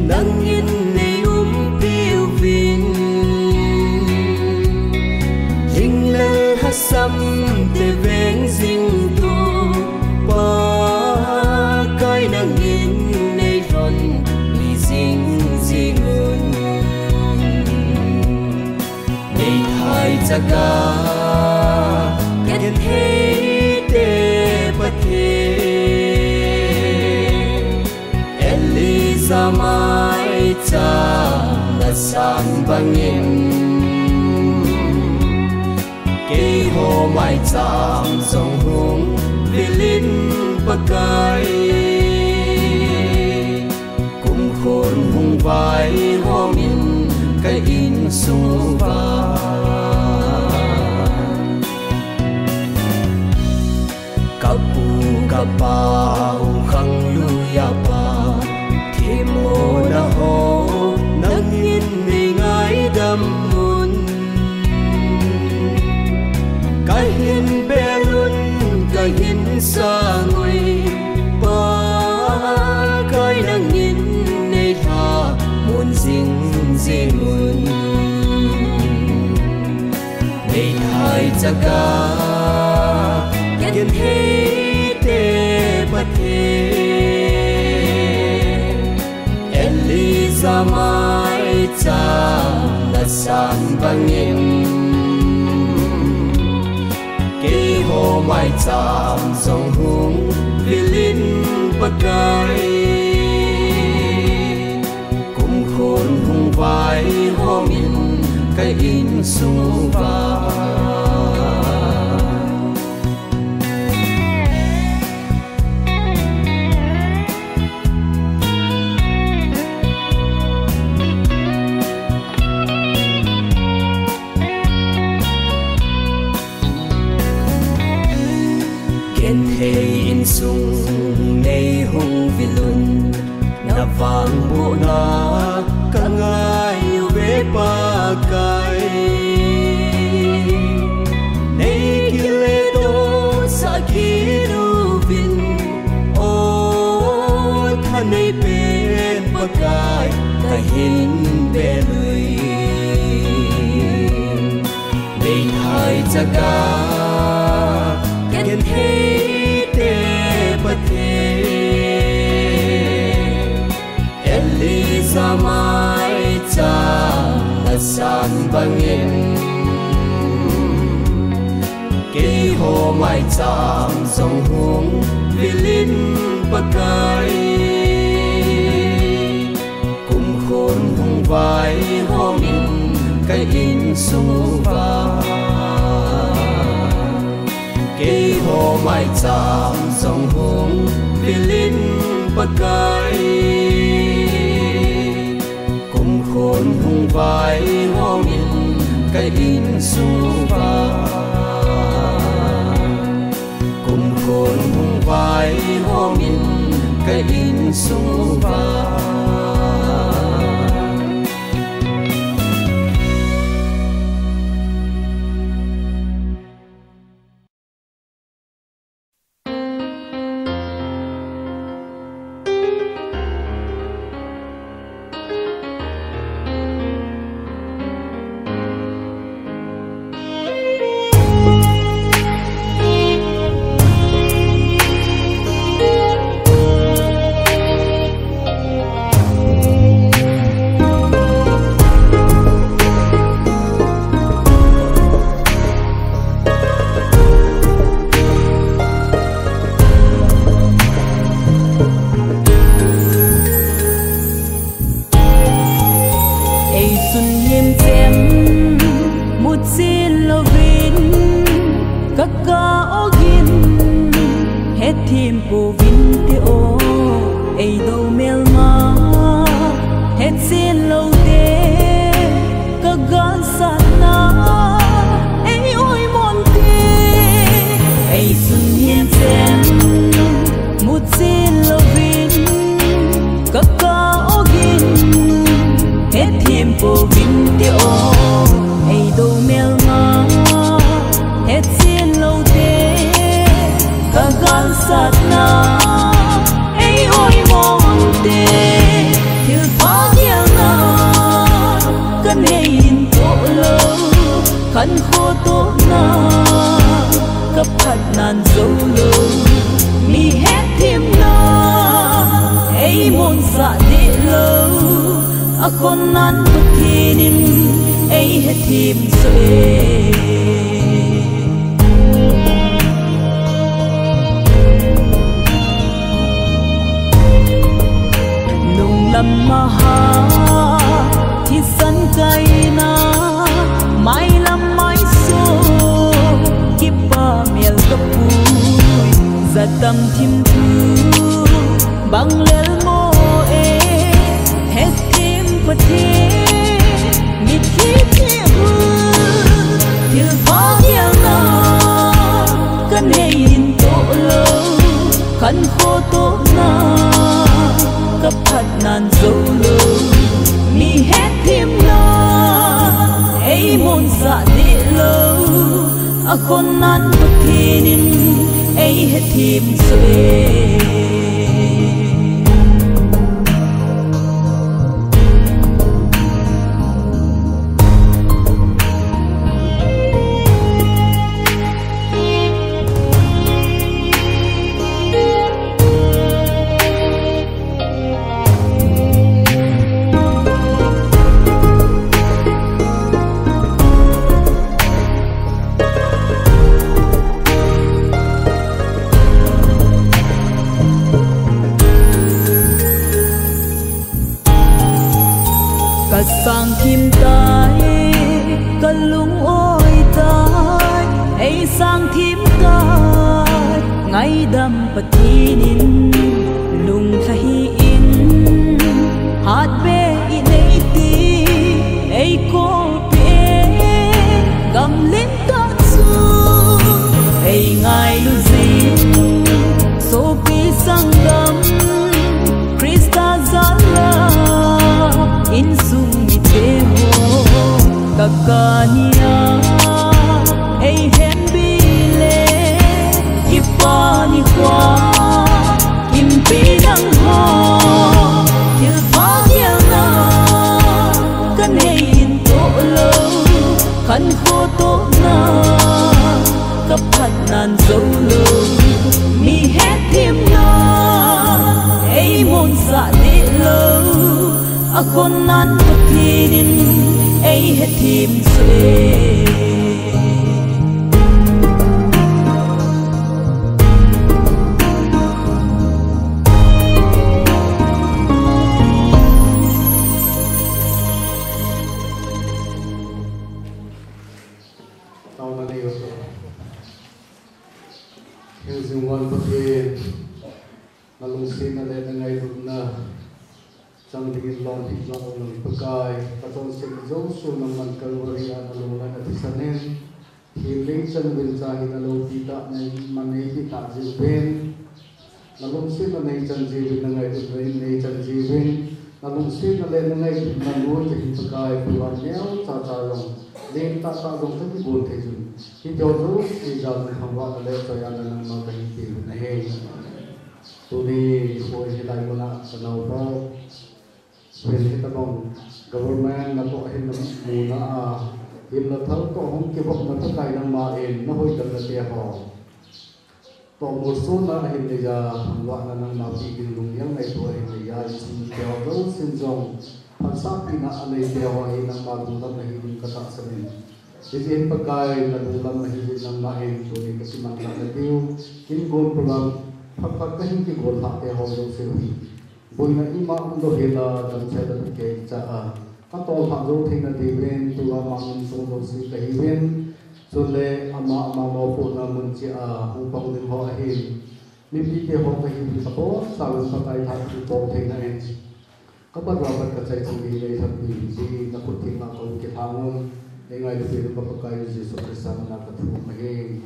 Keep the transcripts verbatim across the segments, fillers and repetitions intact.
Nangin nei umpiuvin, lhinglel hahsam te veng jing tu, Pakai nangin nei lhon mi jing jing un. Meithai chaga genthei te Pathen, Elijah maicham nasan bangin, keiho maicham jong hung vil in Pakai. Kumkhun hung vaihom in ka insung uva. Ka pu ka pa, u khangluiya pa, themmona ho nangin nei ngaidam un. Ka hin bel un, ka hin sang ui, Pakai nangin nei lhamun jing jing un. Meithai chaga genthei te Pathen, Elijah maicham nasan bangin, keiho maicham jong hung vil in Pakai. Kumkhun hung vaihom in ka insung uva. Genthei insung nei hung vil un, na vangbohna ka ngai uve Pakai. Nei kile dohsah kit uvin, o thanei pen Pakai ka hin bel ui. Meithai chaga genthei te Pathen, Elijah maicham nasan bangin, keiho maicham jong hung vil in Pakai. Kumkhun hung vaihom in ka insung uva. Keiho maicham jong hung vil in Pakai. Kumkhun hung vaihom in ka insung uva. Kumkhun hung vaihom in ka insung uva. Ei sun lim chem muchin louvin, ka ka ogin, hethem pouvin te o, ei do melma, hetchen lou te, ka galsatna, ei oimon te, ei sun lim chem muchin louvin, ka ka ogin, hethem pouvin te o, ei do melma, hetchen lou te, ka galsatna, ei oimon te, Dih lo, a khonnan Pathen in ei hethem soh e. Nunglam maha, thisan kaina, mailam maiso, kipa mel kapui, jatam thim thu, bang lel mo e, hethem Pathen, mithi thi hu, thilpha gelna, kanei in toh lo, khankho tohna, kaphat nan jou lo, mi hethem na, ei monsah dih lo, a khonnan Pathen in ei hethem soh e. Kasang thim tai, kalung oi tai, ei sang thim tai, ngaidam Pathen in, lungtha hih in, hatbe i nei ti, ei kopi e, gamlen tah chu, ei ngailu jing, sopi sanggam, Christa jal a, insung mite ho, kakania, ei hembi le, kipa nikho, kimpi nang ho, thilpha gelna, kanei in toh lo, khankho tohna, kaphat nan jou lo, mi hethem na, ei monsah dih lo, a khonnan Pathen in ei hethem soh e. Taona nei u te. Hingjing uva Pathen, na lungsetna le na ngailutna chang dingin lom hi jong um nang Pakai, ka chonset jouse nangman Calvary a na lunglam a thisan in, healing chan uvin cha hi na loupi tah na in man nei hi tah jiuvin, na lungsetna nei chan jiuvin, na ngailutna in nei chan jiuvin, na lungsetna le na ngailutna nuai te hin Pakai, tua neo cha cha jong, len tah tah jong ka kibol thei jun. Hiti ho jouse jal na thangvahna le choi-atna nangma ka hin pe uvin ahi. Tuni nikho hi hilai muna ka nao ho. Ven hitabang government natoh hin na muna a, himna thal toh hung kivopna Pakai nangma in na hoitamna te ho. Tohmol sona ahin neiya, thangvahna nangma pe ding lunggel ngaito ahin neiya, insung mite ho jousen jong phatsahpina anei te ho hi nangma lunglam ahi ding ka tahsan in. Hijeh hin Pakai na lunglam ahi jeh in nangma in tuni ka kimanchah na diu, kin gon program phat phat ka hin kigol lhah te ho jouse hi. Boina ima umlou hel a, damsel a kei cha a, ka tolhah jou theina diuvin, tua ma mun sung jouse ka hiuvin, chule ama ama mopohna mun cheh a hung pang ding ho ahin, mipite ho ka hiuvin ka bonchauvin Pakai tha thu tong theina in, ka pat uva pat ka chai thang ding nei lhon pi ti na khut theng a ka hung kithang un, ei ngailut pen ka Pakai Jesu Christa min a ka thum ahi.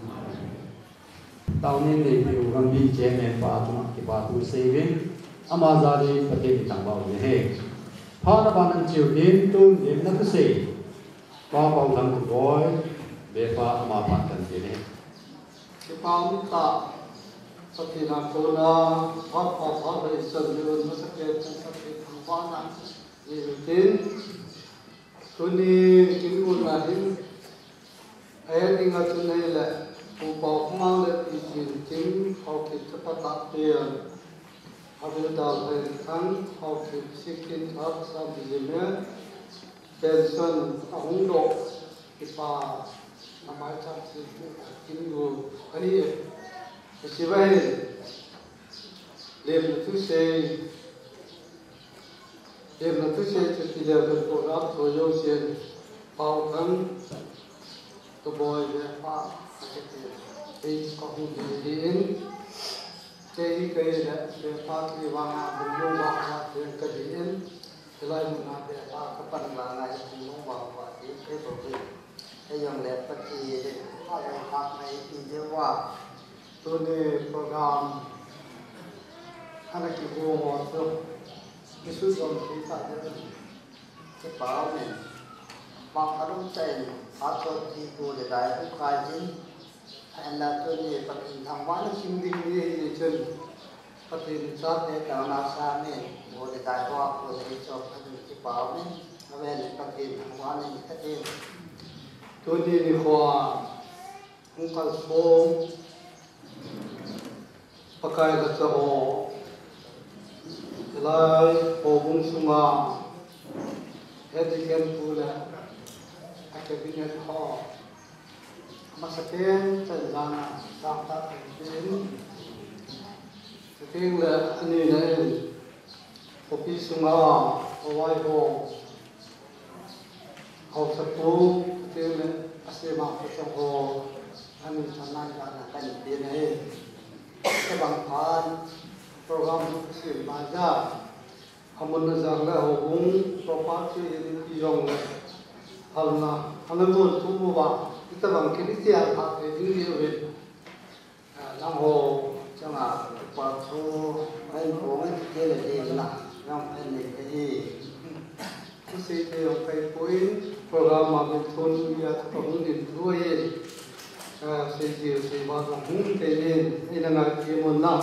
Taona nei peh u Gambih Chairman pa chunga kipa thu sei uvin, ama jal in Pathen in thangvah u ahi. Phat na ban an chiu tin tun in na thusei Pa Paulhang Kuboi, Bepa ama phat kan ti ahi. Kipa um tah, Pathen a kona phat pha phat lei chan ni un masake chan Pathen thangvahna nei u tin. Tuni kin gon a hin, ahet ding a chun ahile, Pu Paokhomang le Pi Chinthim, Haokip chapa tahbeh, Abu Dal Hei Thang, Haokip sixteen Thap Sub Division, pension ahung doh, kipa amai chap si kin gu ahi e. Kisibai, lemna thusei, lemna thusei chu ti le program chu yo sien, Pau Thang, Kaboi le pa, akiti. Ei, kahung hi hi in. Kei hi kei le, le pa ki vang a, bung bung vang a, kei ka hi in. Hilai mun a le pa ka pan vang a, bung bung vang a, kei kei bo hi. Kei jong le pa ki le, pa le pa mai ki le wa. Tuni program, ana ki bo mo chu. Kisu jong ki ta le. Kipah in, vangpha lungtah in, phat thot ti gu le dai hu khai in, ahinla tuni Pathen thangvahna sim ding ni hi chun, Pathen chate taona sa in, gu le dai hu a gu le hi chom khat in kipah in, avel in Pathen thangvahna in khat in. Tuni nikho a, hung kalsong, Pakai lhacha ho, hilai houbung sunga, Vatican pu le, a cabinet ho, amasapen chan jana, sangtah pen, chuteng le anina in, Khopi sunga, Hawaii ho, Haosapu, chuteng le, asema pachang ho, ani chanai jana kahin pe ahi. Kei bang phat, program hu kasem lai ja, amun ajang le houbung, property in ti jong le, halna, ana gon thu uva, itabang kin iti a phat pe ding diu ve. Nangho changa kipa thu ahin phong in kei le ding la nang ahin nei kahi. Thusei thei jong kahi poi, program a min thun ya thu kahung din thu ahin. Sei ji sei ba jong hung thei in, eina ngai thei mun na.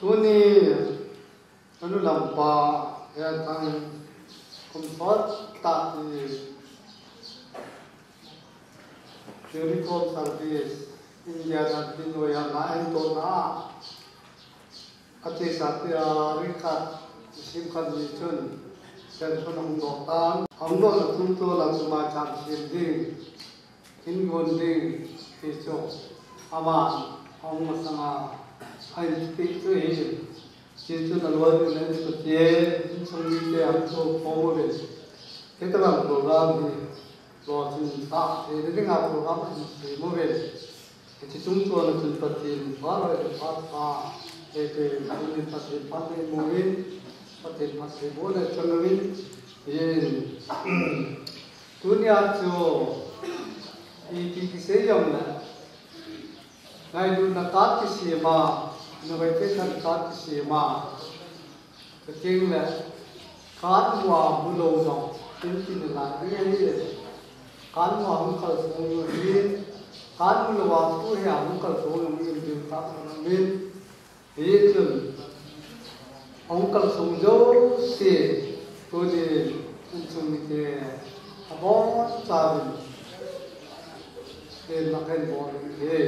Tuni Anu lampa, hiatang kum sot tah hi uniform service, India dan tin noi a na en to na. Ati sa ti a ri khat, sim khat ni chun, sen chun hung doh tan. Hung doh na tum to la chuma cham sim ding. Hin gon ding ti chu, ama, ahung masanga, ahin ti chu hi, ti chu na loi le chu ti, insung mite ahin chu form uvin. Hitabang program hi, lo chun ta, ti le dinga program ahin sem uvin. Ti chung chu na chun Pathen, pa loi le pa pa, te te, Pathen pa le mo uvin, Pathen pa le mo le chang uvin, yin. Tunia chu ipi kisei jongle, ngailutna card kisem a, invitation card kisem a, chuteng le card mu a mulou jong, tin tin la ni ni, card mu a hung kalsong jong hi, card mulou a tu hi a hung kalsong jong hi, tin ta jong hi. Hichun, ahung kalsong jouse, tuni insung mite, abonchauvin, lemna kahin bol u ahi.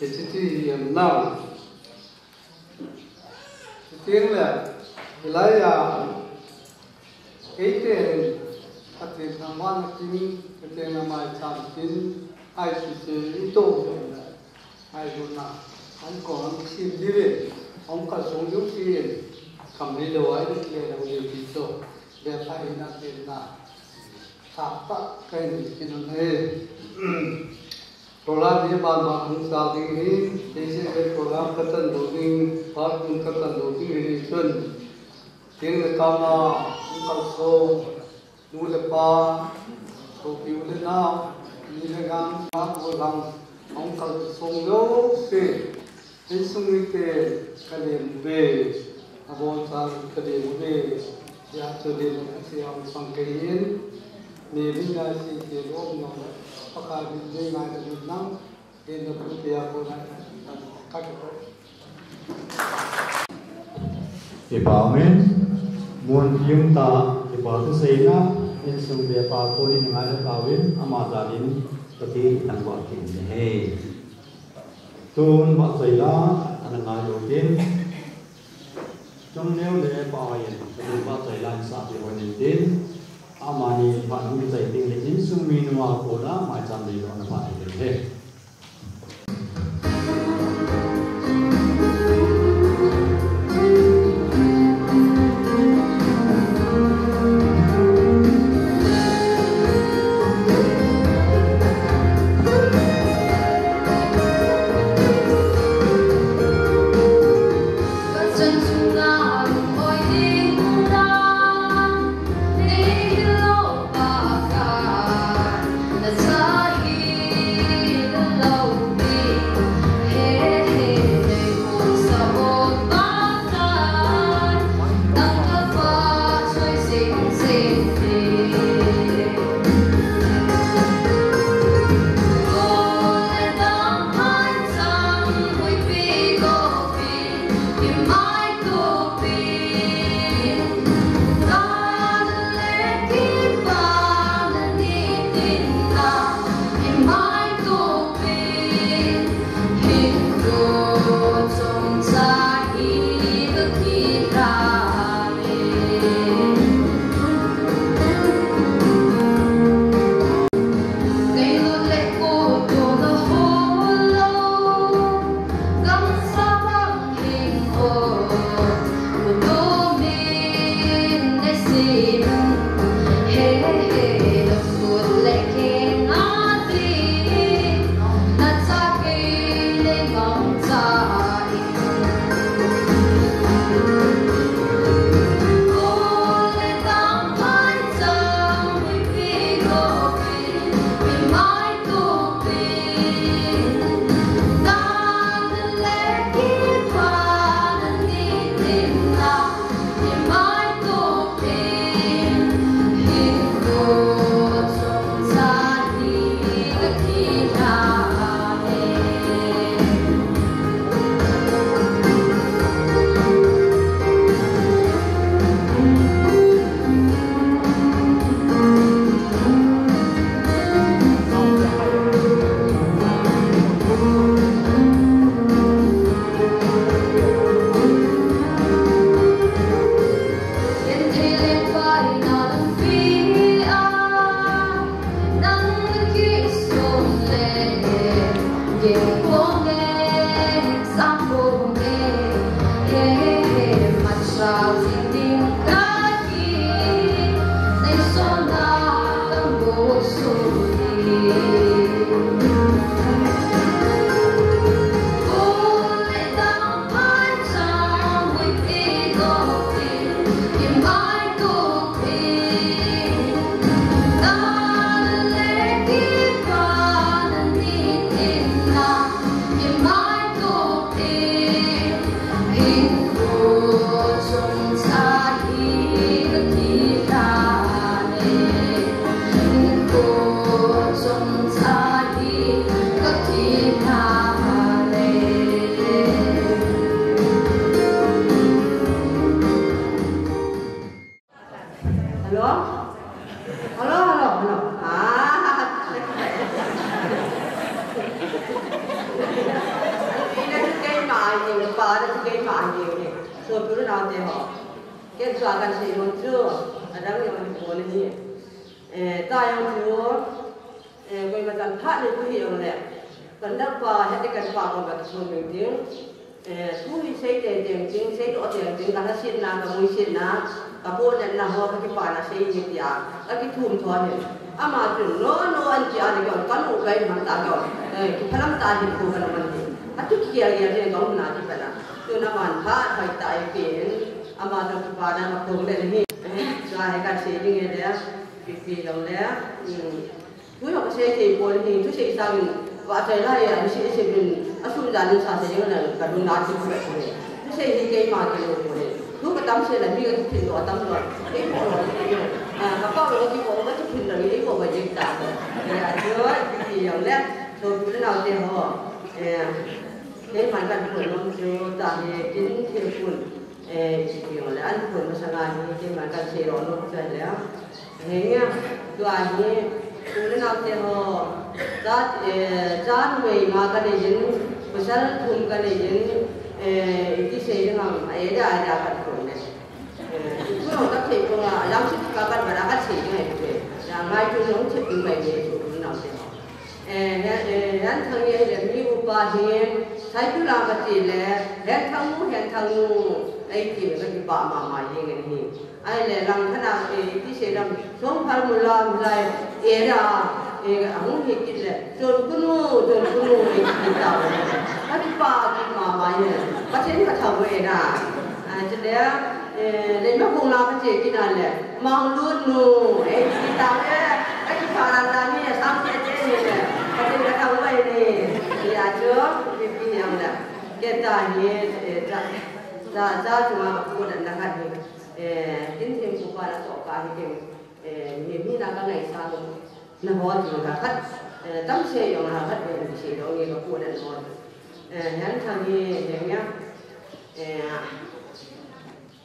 Hiche hi ahinau. Chuteng le, hilai a, eite hin, Pathen thangvahna kin, Pathen amai chan kin, ahi ti chu itoh jongle, ngailutna, ankon sem diuvin, ahung kalsong diu tin, kam neilou a, ilut le lou diu ti chu, bepha hina tenna, thapat kahin kit un ahi. Program hi banban hung chal ding ahi, hiche program katan lou ding, parking katan lou ding ahi chun, chuteng le kama, hung kalsong, nu le pa, sopi u le nao, ni le gam, pa u lang, hung kalsong jouse, insung mite kalem uve, abonchauvin kalem uve, hijeh chun lemna thusei ahung pang kahin, mi min ngai sei te lom nong, Pakai min dei ngai le min nang, Kipah umin, mun piung ta, kipa thu seina, insung bepha konin ngai tauvin, ama jalin, Pathen thangvah kit in ahi. Tun vahchoi la ana ngai u tin, Chongneo le Pa Hoiyin, tun vahchoi la in sah peh u hitin, amani phat hung kichai teng le insung minu a kona maicham ding ana pha thei ding ahi. Hello? Hello, hello, hello. Ah. Ina chu keima ahi, pa na chu keima ahi. So, pu le nao te ho. Ken chu a kan sei nom chu, adang jong ahi pon ahi. Eh, ta jong chu, Eh, koima chan phat le thu hi jong le. Kan dang pa, heti kan pa ko ka thum ding ding. Eh, thu hi sei teng teng ding, sei doh teng ding, ka lhasetna, ka muisetna, ka ponetna ho, ka kipana sei ding tia, ka kithum tho hi. Ama chun, no, no, an tia le jong, ka nu kai man ta jong. Eh, kiphalam ta hin ko ka man ding. Ka tu kia kia ding, ka umna kipana. Tun aman phat, phat ta e pen. Ama chun kipana, ka pon le hi. Eh, sa he ka sei ding e le, pi pi jong le. Hmm. Thu jong kasei thei pon ahi, thusei sangin, vahchoi lai a, niseh seh in, asuh jan in sa sei jeng in, ka lung na ti pon ahi. Thusei hi keima kilou pon ahi. Thu katam sei le, mi kakiphin lou, atam lou. Kei pon lou, kei pon lou. Ah, ka pau lou, kei pon lou, kakiphin lou, kei pon lou, jeng ta. Eh, ajo, ti jong le, so, pu le nao te ho. Eh, keiman kan pon nom chu, ta hi, kin thil pon. Eh, ipi jong le, an pon masanga hi, keiman kan sei lou nom chu le. Henge, tua hi, pu le nao te ho, cha, eh, cha numei nga ka nei in, Pasal thum kanei in, eh, iti sei ding ham, a area, area khat ko ne. Eh, tu ka thei ko nga, lam si ka kan ba ka thei ngai ko. Ya ngai tu nong thei ngai ne tu na te. Eh, eh, eh, Henthang ye le mi upa hin, sai tu la ka ti le, Henthang nu, Henthang nu, ai ti ka ti ba ma ma ye ngai ni. Ahile lang khat a, eh, ti sei lam, song phal mu lam lai, eh, ra, eh, ahung hi kit le, chon kunu, chon kunu, eh, ti ta. Ka ti pa, ti ma ma ye. Pathen ka thau ve na. Ah, chule, eh, le ma hung la ka che kit na le, mang lu nu, eh, ti ta ve. Ka ti pa la ta ni, sang che che ni le. Pathen ka thau ve ni. Ya chu, pi pi yang la. Ke ta ni, eh, ta, ta, ta chu ma ku na na khat ni. Eh, tin thim ku pa la to ka hi keng, eh, mi, mi na ka ngai sa lo. Na ho chu na khat, eh, tam se yong na khat, eh, se yong ni ka ku na ho. Eh, Henthang ni, eh, ya. Eh,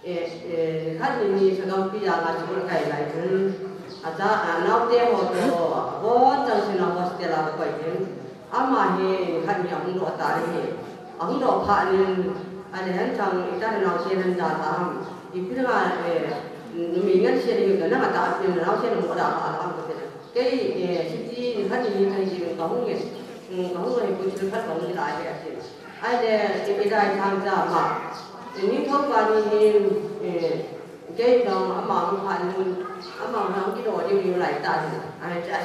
eh, eh, khat ni ni sa ka pi ya ka chu kai lai chun. A cha, a nau te ho to, ho chang sin a hostel a ka kai chun. Ama hi khat ni ahung doh ta hi. Ahung doh phat in, ahile Henthang ita hi nau chen han ja ta ham. Ipi dinga, eh, numei ngen chen hi ka nang ata pin nau chen hung doh ta ham ka ti. Kei, eh, city ni khat ni ni thei ji ka hung ngen. Hmm, ka hung ngen pu thil khat ka hung la hi a ti. Ahile, i, i dai thang ja ma. Ni thong ka ni ni, eh, Kei dong ama hung phat in, ama hung kidoh diu diu lai ta hi. Ai ta.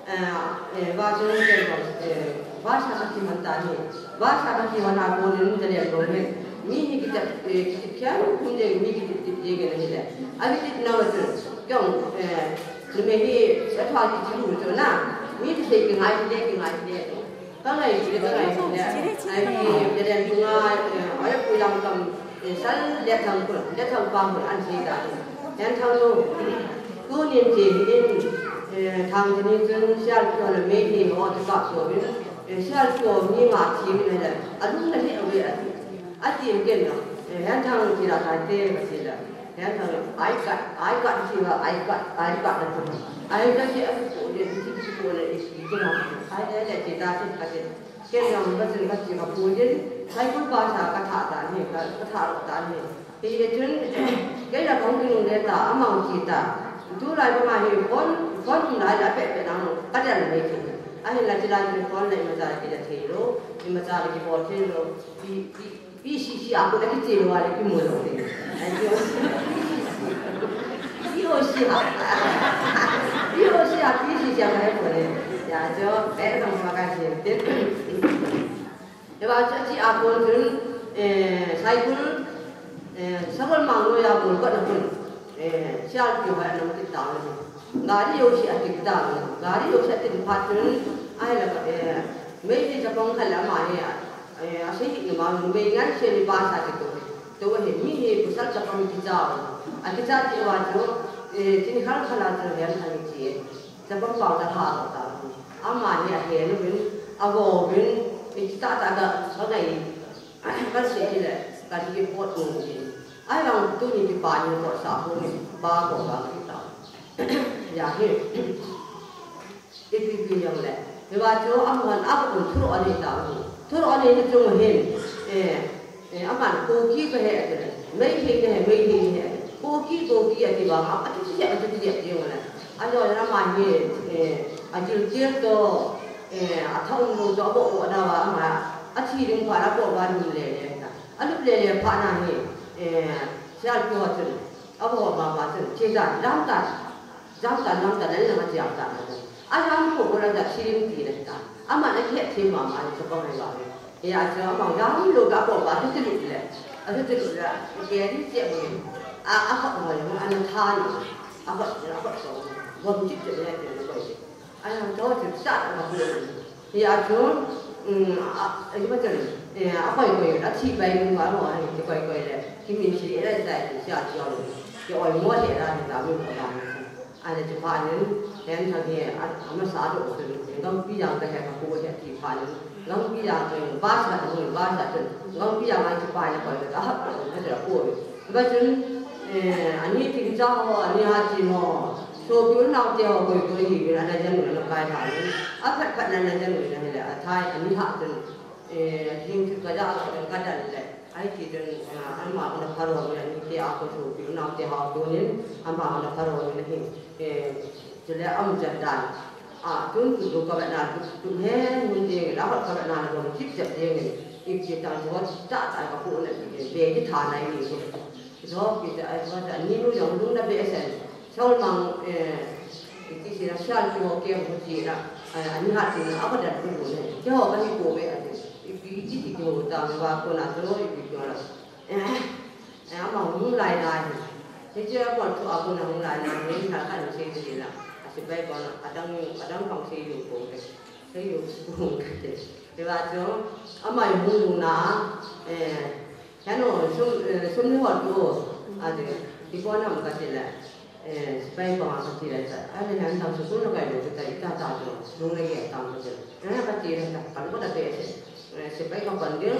Eh, eh, va chu kei dong, eh, va sa ka ki man ta hi. Va sa ka ki man a ko ni ta le dong hi. Mi hi ki ta, eh, ki ta kya kum de mi ki ti ti ye ke ni le. A ki ti na wa chu. Kyong, eh, ni me hi sa thwa ki ti lu chu na. Mi ti se ki ngai ti de ki ngai ti de. Ka ngai le, ka ngai le. Ai, le le tunga, eh, ai pui lam kam, eh, sal le thang ko, le thang pa ko an se da. Yan thang lo. Tu nin ti in, eh, thang ni chun sial ko le me ni ho te pa so bin. Eh, sial ko ni ma ti ni le. A lu na ni a we a. A ti ken no. Eh, Henthang ti la ka te ka ti la. Henthang ai ka, ai ka ti la, ai ka, ai ka na tu. Ai ka ti a ko le ti ti ko le i ti na. Ai le le ti ta ti ka ti. Ken yang ka tin ka ti ka pu din. Sai ko pa sa ka tha ta ni, ka, ka tha ta ni. Hi le chun, kei la kong ki nung le ta, amang ti ta. Tu lai ko ma hi phone, phone um lai la pe pe nang, ka dan le ti. A hin la ti la phone le ma sa ki la thei lo, ma sa ki bol thei lo. Pi, pi, P C C a ko na ki che lo a le ki mo lo te. Ai ki o. P O C a. P O C a P C C a ka he ko le. Ya jo, eh, no ma ka che te. Te ba cha chi a ko chun, eh, sai kun, eh, sa ko ma ngo ya ko ko na kun. Eh, sial ki ba na ki ta le. Gari yo si a ti ta le. Gari yo si a ti pa chun, ai la ka, eh, mei ni cha pong ka la ma he a. Eh, a sei hi ma numei ngai se ni ba sa ki to. To he mi hi pasal chapang kicha. A kicha ti wa chu, eh, tin khal khala chu Henthang ti. Chapang pau ta ha ta. Ama hi a he nu bin, a go bin, eh, kita ta ta sa ngai. Ka se hi le, ka hi pot nu ni. Ai lang tu ni ki pa ni ko sa ko ni, ba ko ba ki ta. Ya hi. Ipi pi jong le. Hiva chu amun, amun thuro anei ta. Thuro anei ni chung hin. Eh, eh, aman Kuki ka he ati le. Meitei ka he, Meitei ka he. Kuki, Kuki ati vang, ati ti ati ti ati jong le. Ano na ma hi, eh, a jil jil to, eh, a thaum lo to, abo, abo na va ma. A thi ding pha, abo va ding le le ta. A lup le le pha na hi, eh, sial to chun. Abo ma ma chun. Chi dan, dan ta. Jam ta, jam ta, nang na jam ta. A jam ko ko la da sirim ti le ta. Ama na ke ti ma ma ni ko ma ba. Ya jam ma jam lo ka ko ba ti ti le. A ti ti le. Ke ni ti mo. A a ko mo a na ta ni. A ko a ko so. Bo ti ti le ti ko. A na to ti sa ma ko. Hi a chu, um, a, a, a, a koi koi, a thi pai mun va mo, a hi koi koi le, ki min chi le zai ti sia ti ong, ki oi mo le la ni ta mun ko la ni. A le chu pa nin, Henthang hi, a, a ma sa do su, gam pi yang ka he ka ko he ti pa nin, gam pi yang ka ba sa do, ba sa do, gam pi yang a chu pa le koi le, a ha ko le ko. Ba chun, eh, ani ti cha ho, ani ha ti ho. Sopi u nau te ho koi koi hi, ana jan u na kai tha ni. A phat phat na na jan u na hi le, a thai ani ha chun. Eh, ding chu ka ja ka dan ka dan le. Ai ti dan, ah, ama na pharo na ni te a ko su pi na te ha to nin, ama na pharo na hin. Eh, chule am ja dan. A, tun tu ka na tu, tu he, mun de la ka na ko ki ja de ni. Ip ti ta jo ta ta ka ko na ti de, de ti tha na ni ko. Zo ki ta ai wa ta ni nu yong lung na be sen. Chol mang, eh, iti si na sial ki ho kem ho ti na, eh, ani ha ti na, a ko dat ko ne. Ki ho ka ni ko be a ti. Ipi ti ti ko ta me wa ko na zo ipi ko la. Eh, eh, ama hung lai na ni. He che a ko tu a ko na hung lai na ni na ka ni se ti la. A si bai ko na, a dang, a dang pang se yu ko ke. Se yu ko ke. Te wa jo, ama hung lu na, eh, Kano, sum, eh, sum ni hot ko, ade, ipo nam ka ti le, eh, sipai pa ka ti le ta, ade, han tang su sum na kai lo ta, ita ta to, nung na ye tang ka ti le, eh, ka ti le ta, ka lo ta pe se, eh, sipai ka pan de,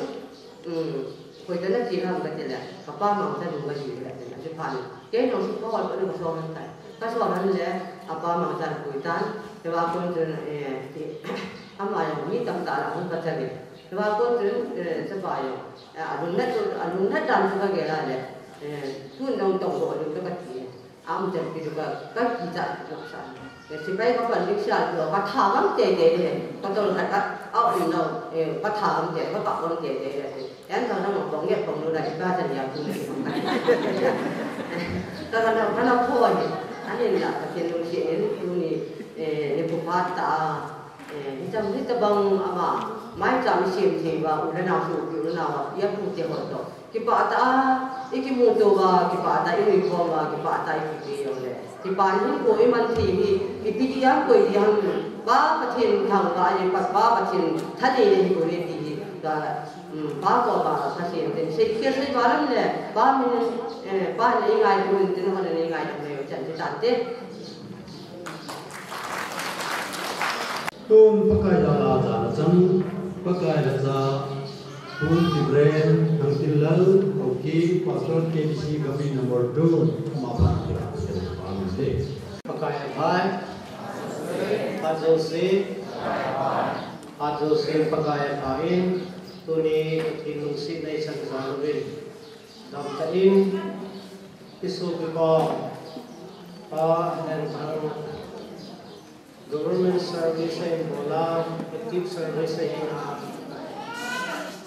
um, koi ta na ti le ham ka ti le, ka pa mang ta nung ka ti le, ade, sipai, ke no su pa hot ko ka so han ta, ka so han le, a pa mang ta koi ta, te wa ko te, eh, ti, ama yo, ni tam ta la, hung ka ta le, te wa ko te, eh, sipai yo. Eh, a lungnat, a lungnat dan chu ka gel a le, eh, tun nong tong lo a lung ka ti. Am jan pi chu ka, ka kicha chu sa. Eh, sipai ka pan ding sia chu ka tha gam te te le. Ka tol khat ka, a um lo, eh, ka tha gam te, ka pa gam te te le. Yan tha na mo kong ye kong lo da ka jan ya tu ne. Ka ka na, ka na pho ni. Anin la, ka ken lo si en tu ni, eh, ni pu pha ta. Eh, hitam, hitabang ama, maicham i sem thei uva, u le nao sopi, u le nao, i a pu te ho toh. Kipah tah a, i kimu to uva, kipah tah a i nuikhom uva, kipah tah a i kipe jong le. Kipah in hinkho i man thei hi, ipi ti ham, koi ti ham, Pa Pathen thangvah a, Pa, Pa Pathen thaneina hi bou ahi ti hi, tua, um, Pa koma, Pathen tin, sei, sei, sei, Pa lam le, Pa min, eh, Pa in ei ngaito in tin, hon in ei ngaito in, chan chu tante. Tun Pakai jal a jana chang, Pakai lacha, Pu Jibril Thangtinlal, Kuki, Pastor K B C Gami number two, ama phat kila, Pakai aphai, phat jouse, phat jouse Pakai aphai in, tuni Pathen lungsetna i chan jal uvin, damtah in, i sopipa, Pa Henthang, Government service ahin bol a, active service ahin a.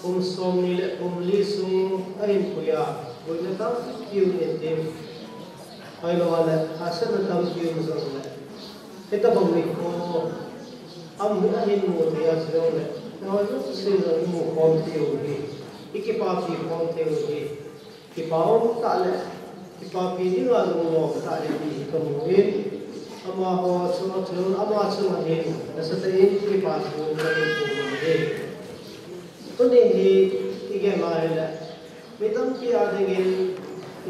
Kum somni le kum li sung ahin pui a, boina tampi um in tin. Ahilou le, hahsatna tampi um jong le. Hitabang nikho, ama hi ahin mu thei a jong le. Nahoi jouse jong i mu khom thei u ahi. I kipapi khom thei u ahi. Kipa um tah le, kipapi dinga lungnom tah le ti hi ka mu in, amaho chunga chun, ama chunga hin, nasatah in kipa thu ka hin pum ahi. Tuni hi i gel a hile, mi tampi a dingin,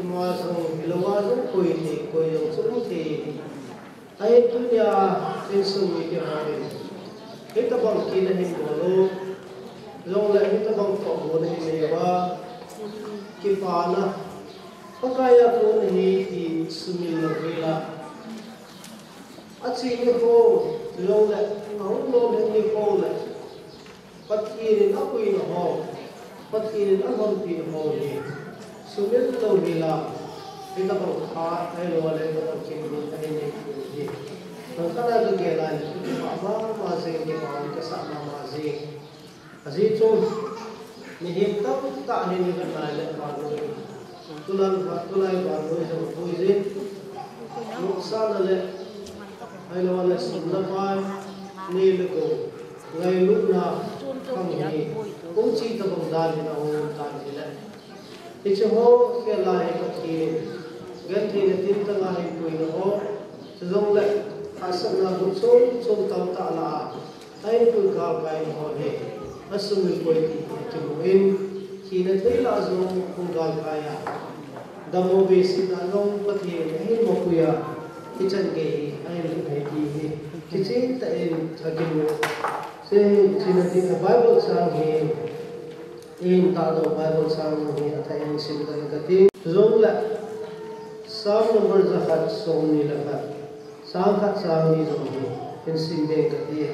ima jong, hilou a jong, koi thei, koi jong chu um thei. Ahin tunia insung mite hon hitabang kin ahin bol u, jongle hitabang thohgon ahin nei uva, kipana, Pakai a kon ahi ti sumil lou hel a. Achi nikho, jongle ahung lom het nikho le. Pathen in apuina ho, Pathen in alhonpina ho hi sumil lou hel a, hitabang phat ahilou le hitabang kin hi ahin nei u ahi. Nang kana ka gel a le, kipah mama jing, kipah in kasa mama jing. Ajeh chu, mihem tamtah hin i vet nai le vannoi. Tulai, tulai vannoi jong pui jin. Nopsahna le, ahilou le sum le pai, nei le gou, ngailutna khang hi, hung chi tabang dan in ahung um tan ahile. Hiche ho khel a hi Pathen in, gentheina tin tang a hin puina ho, chujongle, hahsatna gup chom chom tamtah la a, ahin pui galkai ho hi, asumil poi ti hi kimu in, thina thei lah a jong hung galkai a. Dammo behseh a jong Pathen in ahin mapui a, hichan gei hi ahin lut ahi ti hi, kicheh tah in akimu. Hiche thina thei a Bible chang hi, i hin tahdoh Bible chang hi athah in sim ding kati. Chujongle, Psalm number jakhat somni le khat, chang khat chang ni jong hi, hin sim ding kati.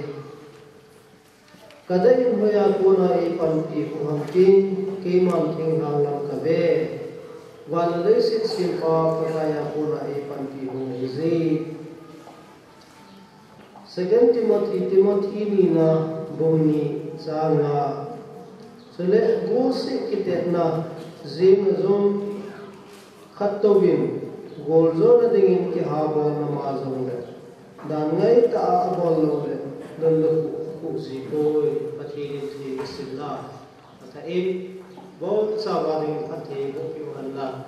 Ka dei in hoiya kona eipanpi hung ham tin, keiman thinglhang lam kave. Van le leiset sempa Pakai a kona eipanpi hung ahije. Second Timothy, Timothy nina bung ni chang nga. Chule gulsih kitetna jing a jong khat touvin, goljona dingin kihabolna ma jongle, dan ngaitah a abol loule, lallukhuh, khuh ji poi. Pathen in thei kisimna athah in, bou chauva dingin phatthei boh peh u hen lang.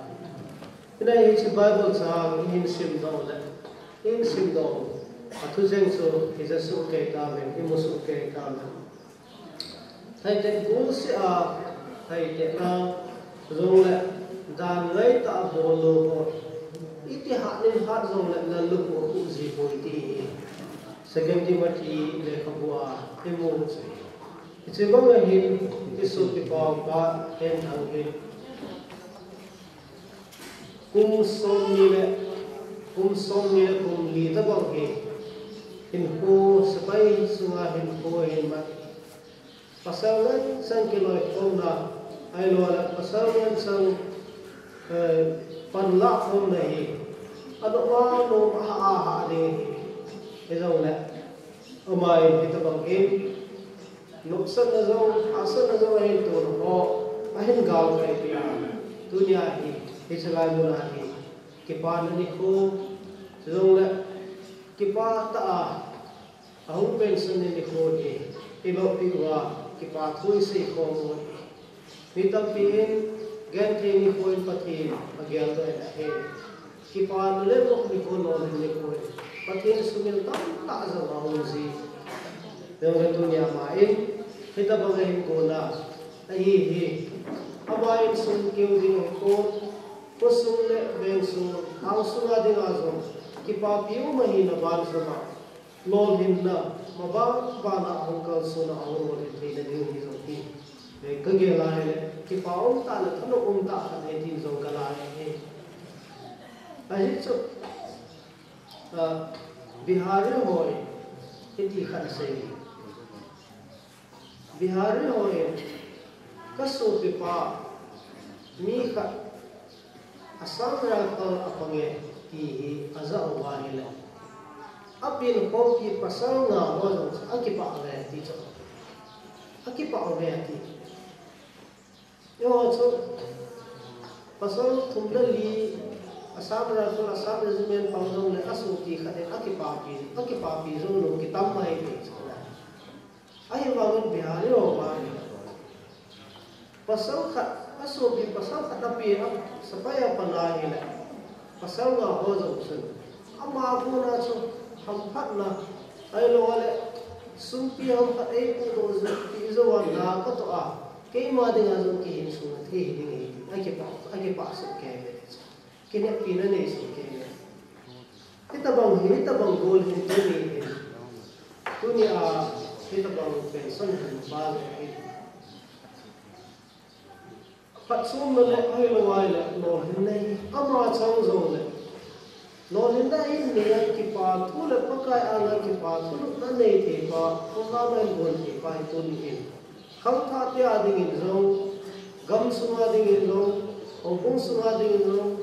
Hinai hiche Bible chang ihin simdoh le, ihin simdoh, athu jeng chu ija soh kei tauvin, imu soh kei tauvin. Theitet gulsih a, theitetna jongle, dan ngaitah a bol lou ho, iti hat in hat jongle, lallukhuh akhuh ji poi ti hi Second Timothy lekhabu a imu u chu ahi. Hiche banga hin, i sopipa upa Henthang hin kum somni le, kum somni le kum li tobang hi hinkho, sepai sunga hinkho ahin man. Pasal ngen chang kiloikhomna, ahiloule pasal ngen chang, eh, panlah khomna hi anom a nom, ahah a hah ding ahi. Hijongle, ama in hitobang in nopsahna jong, hahsatna jong ahin tona ho, ahin galkai peh a, tunia hi, hiche lai muna hi kipana nikho, chujongle kipah tah a ahung pension ni nikho hi iloupi uva, kipa thu isei khom u ahi. Mi tampin genthei nikho in Pathen ageldoh in ahi. Kipana le vop nikho, lolhin nikho in Pathen sumil tamtah jong ahung ji. Hijongle tunia ama in hitobang ahin gona ahi hi, ama insung keu ding ahipon, khosung le vengsung, hangsunga dinga jong kipapi um ahina ban jong a, lolhinna, maban bana ahung kalsona, ahung lolhin theina ding hi jong hi, eh, kagel a ahile, kipa umtah le thanop umtah khat ahi tin jong kala ahi. Ahi chu, ah, Bihari ho in hiti khat asei. Bihari ho in, kasopipa, mi khat Assam Rifle a pang e ti hi ajah uva ahile, apenkhompi pasal nga ho jong chu akipah uve ti chu. Akipah uve ati. Eiho chu pasal thum le li Assam Rifle, Assam Regiment pang jongle asopi khat in akipapi, akipapi jou lou kitam mai ti chu. Ahivangin Bihari ho pa hi, pasal khat, asopi pasal khat apen a, sepai a pan ahile, pasal nga ho jong chun, ama kona chu hamphatna, ahiloule sumpi hamphat eipudoh jeh, pi jou a na katoh a, keima dinga jong kihinsuna thei hiding ahi, akipah, akipah soh kei ve. Kinepina nei soh kei ve. Hitobang hi, hitobang gol hin tuni hin. Tunia, hitobang pension hin ba le hin. Phatchomna le, ahilou ahile, lolhinna hi, ama chang jongle. Lolhinna hi nei a kipa thu le Pakai anga kipa thulhuhna nei thei pa, program a hin gon thei pa hi tuni hin. Khangthah te a dingin jong, gam sunga dingin jong, houbung sunga dingin jong,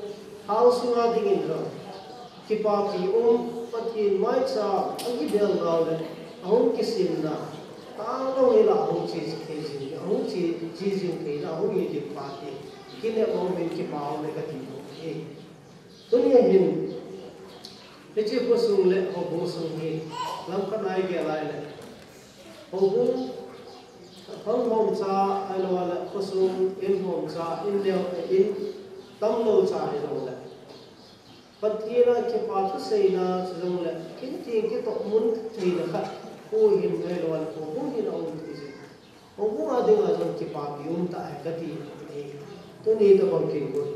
hao sunga dingin jong, kipapi um, Pathen maicha, ahidel nau le, ahung kisimna, talou hila ahung che thei jing, ahung che, che jing theina, ahung hi ding pa ti, kinep a um in kipa um e kati bou ahi. Tunia hin, hiche khosung le houbung sung hi, lamkhat a igel a ahile, houbung, khang hom cha, ahiloule khosung, in hom cha, in neo, in tamlou cha hijongle, Pathen a kipa thuseina, chujongle, kin tin kitoh mun theina khat, kho hin ahiloule, houbung hin aum thei jing. Houbung a dinga jong kipapi umtah ahi kati e. Tuni tobang kin gon.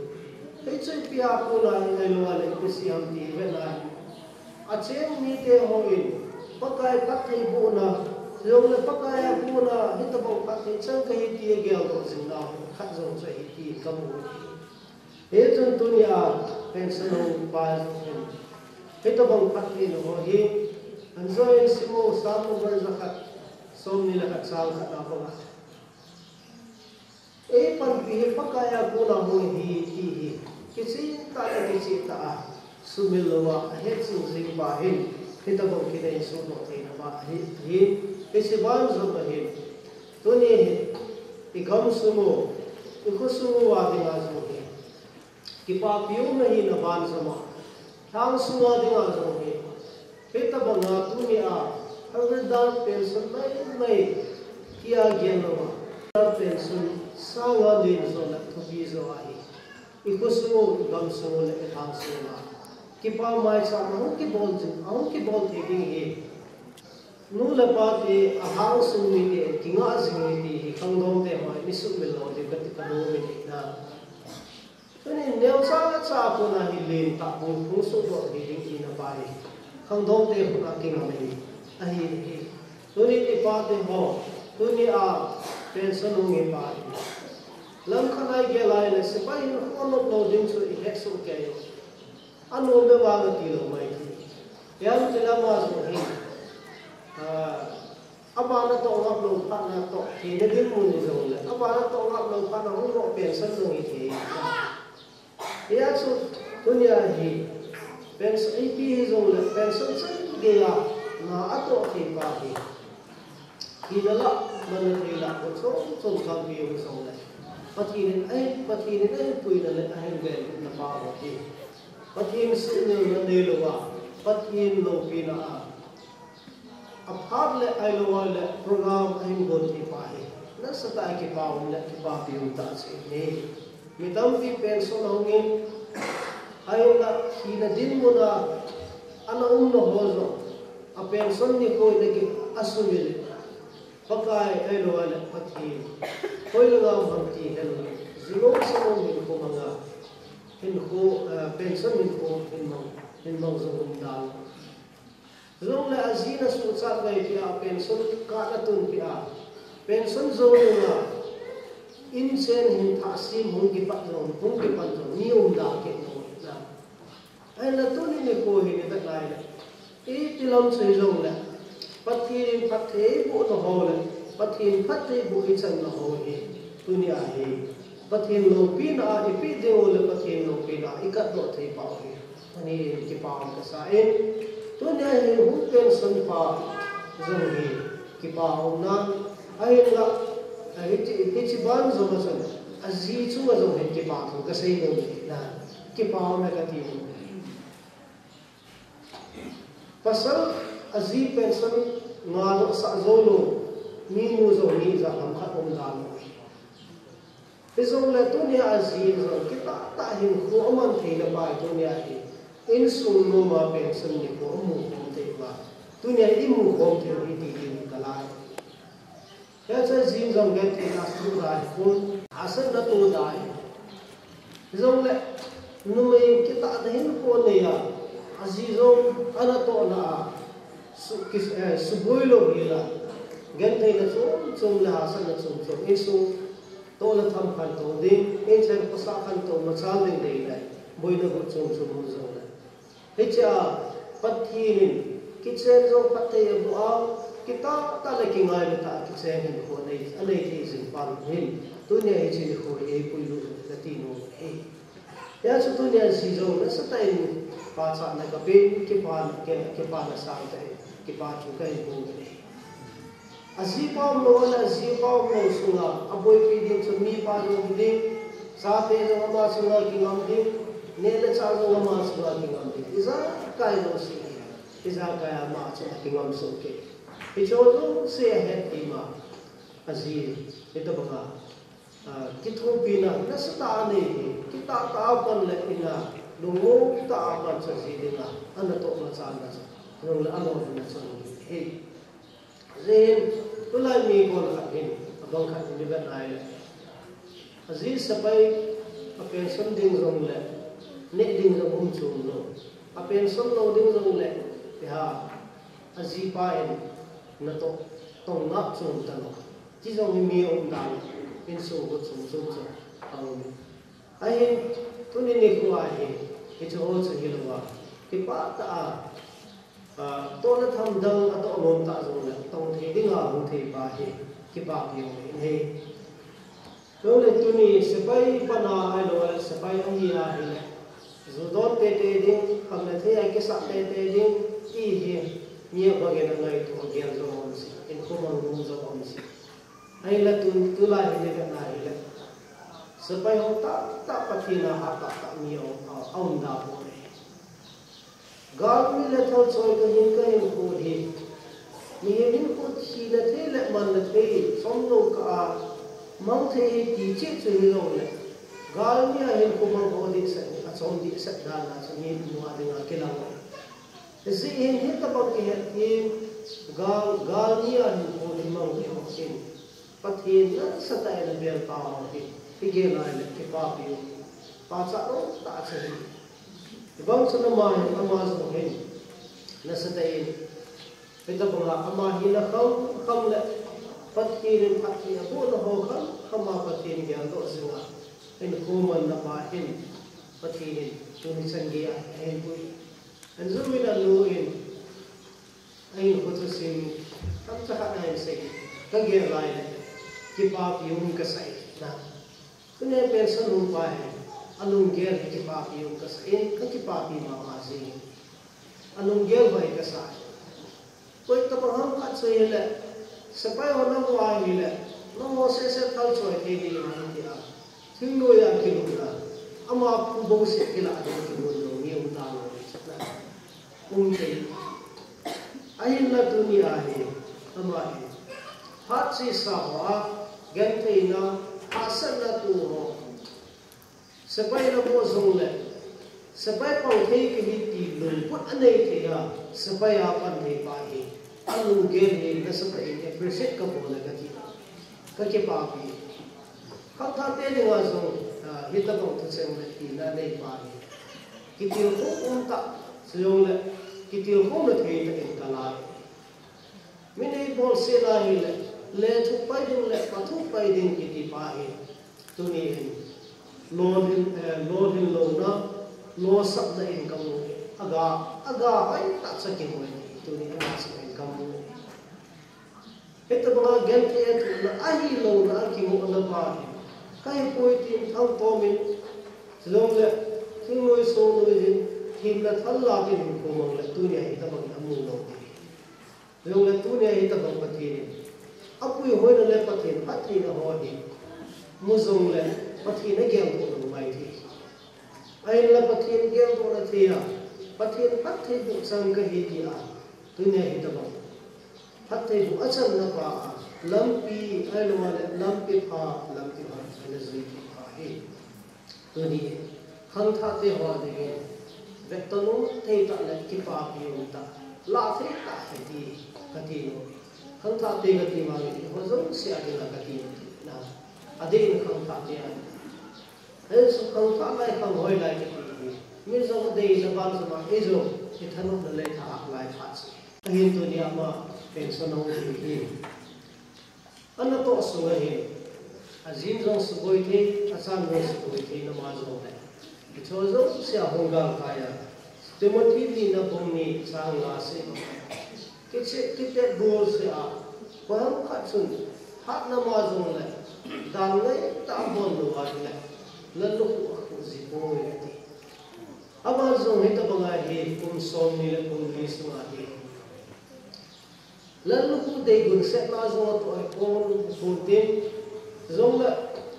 Hichu ipi a kona ahiloule ipi sei ham ti vet na. Acheng mite hon Pakai phattheibohna, jongle Pakai a kona hitobang phatthei chang kahi ti ageldoh jing nau khat jong chu ahi ti kamu. Hichun tunia pension houpa jong hin, hitobang phattheina ho hi, anjoin sim o, Psalm number jakhat, Som ni le khat chang khat na banga. Ei panpi hi Pakai a kona hung hi ti hi. Kicheh tah le kicheh tah a sumil louva ahet jing jing pa hin. Hitabang kinei suhdoh theina pa hi, hi, hiche ban jong ahin. Tuni hi, i gamsung u, i khosung uva dinga jong hi. Kipapi um ahina ban jong a. Lhang sunga dinga jong hi. Hitabanga tunia, Haverdan pension mai mai, tia gel louva. Haverdan pension sanga len jo le thupi jo ahi. I khosung u, i gamsung u le i lhang sunga. Kipa maicham ahung kibol jing, ahung kibol thei ding hi. Nu le pa te, alhang sung mite, kingah jing hi ti hi, khangdong te hoi, mi sumil lou ding kati ka nu mi ni na. Tuni neocha le cha kona hi len tah hung, hung suhdoh hi ding ina pa hi. Khangdong te hung a kingam hi. Ahi hi. Tuni i pa te ho. Tunia pension hung hi pa hi. Lamkhat a i gel a le sepai hinkho nop lou ding chu i het soh kei u. Anom be vang ati lou mai ti. Hiam ti lama jong hi. Ah, Abana toh ngap lou phat na toh, theina dinmun jong le. Abana toh ngap lou phat na hung lou pension jong hi thei. Hia chu, tunia hi, pension ipi hi jong le, pension chan geiya, na atoh thei pa hi. Hina la, man na thei la, ko chom chom tampi hung jong le. Pathen in ahin, Pathen in ahin puina le, ahin vel na pa ho hi. Pathen sumilna nei louva, Pathen loupina a. Aphat le ailou le program ahin gon thei pa hi. Nasatah a kipa um le kipapi um tah chu ahi. Mi tampi pension ahung in, ahinla thina dinmun a ana umna ho jong. A pension nikho in aki asumil. Pakai ailou le Pathen. Hoilanga um ham ti helou. Jilou salou hinkho manga. Hinkho, eh, pension hinkho hin mang, hin mang jong um dan. Jong le aji na suhchat ngai pia, pension card na tun pia. Pension jou nunga, inchen hin thah sim hung kipat jong, hung kipan jong, mi um da kit jong na. Ahinla tuni nikho hi ni vet lai le. Iti lam sei jong le. Pathen in phatthei boh na ho le. Pathen phatthei boh i chan na ho hi. Tunia hi. Pathen loupina a i pe ding u le Pathen loupina a i katdoh thei pau hi. Ani kipa um kasa in. Tunia hi hung pension pa jong hi kipa um nan ahinla, a hichi, hichi ban jong a chun, aji chunga jong hi kipa thu kasei nom hi nan. Kipa um e kati nom hi. Pasal aji pension ngadoh sah jou lou, minu jong mi ja ham khat um dan lou. Hijongle tunia aji jong kitah tah hinkho aman theina pa hi tunia hi. Insung noma pension nikho amu khom thei uva. Tunia imu khom thei u hi ti ding kalai. Hiche jin jong genthei na suh dai, kun hasan na to dai. Hijongle, numei kitah na hinkho nei a, aji jong ana tohna a, su, kis, eh, suboi lou hila, genthei na chom chom le hasan na chom chom, insung toh le tham khantou ding, insung pasal khantou machal ding dei le, boina got chom chom mu jongle. Hichea Pathen in kichen jong phatthei aboh a, kitah tah le kingaina tah a kichen hinkho anei, anei thei jing pa hin, tunia hiche nikho hi eipui lou na ti nom hi. Hijeh chun tunia ji jong nasatah in pachatna kapen, kipana, kipana sangtah in, kipa thu kahin bol e. Ajipa umlou, ajipa umlou sunga, aboipi ding chu mipa jong ding, chate jong ama chunga kingam ding, neh le chah jong ama chunga kingam ding. Ijakai jouse, ijakai ama chunga kingam soh kei. Hiche jouse ahet ima, aji, hitabanga, ah, kithopina, nasatah a anei hi, kitah tah a pan le ina, lungmong tah a pan chu aji dinga, ana toh machalna chu, nung le alolhinna chu ahi. Ajeh in, tulai mi kon khat hin, abang khat hin ivet nai le. Aji sepai, a pension ding jongle, neh ding jong um chom lou. A pension lou ding jongle, iha, ajipa in, natoh, tong ngap chom talou. Ti jong hi mi um dan, insung got chom chom chu, aum. Ahin, tuni nikho a hi, hiche ho chu hilouva. Kipah tah a, Tohna tham dang atoh nom ta jongle tong thei dinga hung thei pa hi kipapi jong ahi. Chule tuni sepai pana ahilou le sepai ahi ahile, ju don tete ding, khamna thei a kisah tete ding, ti hi mi abang in angaito, agel jong aum jin, hinkho mang nom jong aum jin. Ahinla tu, tulai hi ivet na hile, sepai ho tahtah Pathen a hat tahtah mi aum, aum da poi. Galmi le thalchoi kahin, kahinkho hi mihem hinkho thina thei le manna thei chomlou kah a mang thei ahi ti cheh chu hijongle, galmi a hinkho mang ho dehset hi achom dehset dan a chu mihem mu a dinga kilang ahi. Hijeh hin hitobang kihet thei, gal, galmi a hinkho hi mang thei ho hin Pathen nasatah in abel pa ho hi igel a ahile kipapi u, pachat nom tah chu ahi. Hibang chun ama hin, ama jong hin nasatah in, hitobanga ama hina khamkham le Pathen in phatthei abohna ho khamkham a Pathen geldoh jinga hinkho manna pa hin Pathen in tuni chan gei a ahin pui. Ahin jui in anu in ahinkho thusim tamtah khat ahin sei, kagel a ahile kipapi um kasah e. Tunia pension hung pa hi alunggel hi kipapi um kasah in, kakipapi mama jing. Alunggel hoi kasah e. Koi tobang ham khat chu hile, sepai ho nahung ahile, nangho sese thalchoi thei ding ahi tia thingnoi a kilutna, ama phu bouseh kilah ding kigon lou mi um talou, um thei. Ahinla tunia hi ama hi phat sesa ho a gentheina, hahsatna tu ho, sepai naboh jongle sepai pang thei kahi ti lungput anei thei a, sepai a pan thei pa hi alunggel hi nasatah in appreciate kabol e kati, kakipapi. Khangthah te dinga jong hitobang thucheng le tina nei pa hi kitilkhou um tah, chujongle kitilkhouna thei tah in kala e. Min eibolseh na hile, lethuh pai ding le pathuh pai ding kiti pa hi tuni hin lolhin, eh, lolhin louna, losapna in kamu e. Aga, aga hoitah cha kimu e, tuni ama chunga hin kamu e. Hitobanga genthei athohna, ahilouna a kimuhna pa hi kahipoi tin thangtom in, chujongle thingnoi songnoi jin, themna thal la tin hinkho mang le tunia hitobang amu lou ding. Chujongle tunia hitobang Pathen in apuihoina le Pathen phattheina ho hi mu jongle Pathen ageldoh lou mai thei. Ahinla Pathen geldohna thei a, Pathen phattheiboh chang kahi tia tunia hitobang phattheiboh achanna pa a lampi, ahilou le lampi pha, lampi pha ana jui kit pa hi tuni khangthah te ho dingin vetton um thei tah le kipapi um tah, lah thei tah ahi ti kati nom e. Khangthah te kati vangin eiho jouse a dinga kati nom e. Adeh in khangthah te ahi. Hichu khangthah lai, khang hoi lai kiti hi mi jong adeina ban jong a, ei jong ithanopna le thahat lai phat chu ahin. Tunia ama pension ahung hi, anatoh sunga hin ajin jong suboi thei, achan jong suboi thei, nama jongle hicho jouse a hung galkai a, Timothy lina bung ni chang nga seh, kicheh kitet bolseh a, koiham khat chun hatna ma jongle dan ngaitah a bol lou ahile lallukhuh akhuh ji poi ati. Ama jong hitobanga hi kum somni le kum li sunga hi lallukhuh dei gunsetna jong atoh hipon, hipon tin, jongle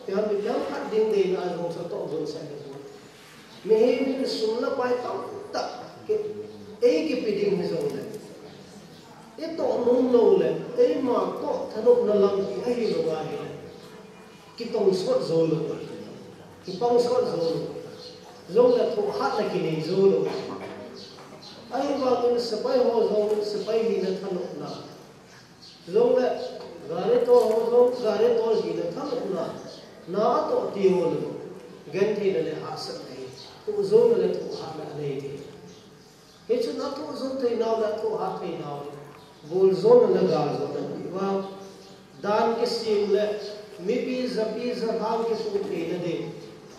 ipi ham ipi ham khat ding deina jong chu atoh gunset hipon. Mihem in sum le pai tamtah ei kipe ding hijongle, itoh nom loule eima toh thanopna lampi ahilou ahile kitong sot joulou, kipang sot joulou, jongle thohhatna kinei joulou. Ahivangin sepai ho jong sepai hina thanopna, jongle gari tol ho jong gari tol hina thanopna, na atoh tengule gentheina le hahsatna hi, thoh jouna le thohhatna anei thei. Hichun athoh jou theinau le athohhat theinau hi, goljona le galjona tiva, dan kisem le mipi japi jalhang kisuh theina ding,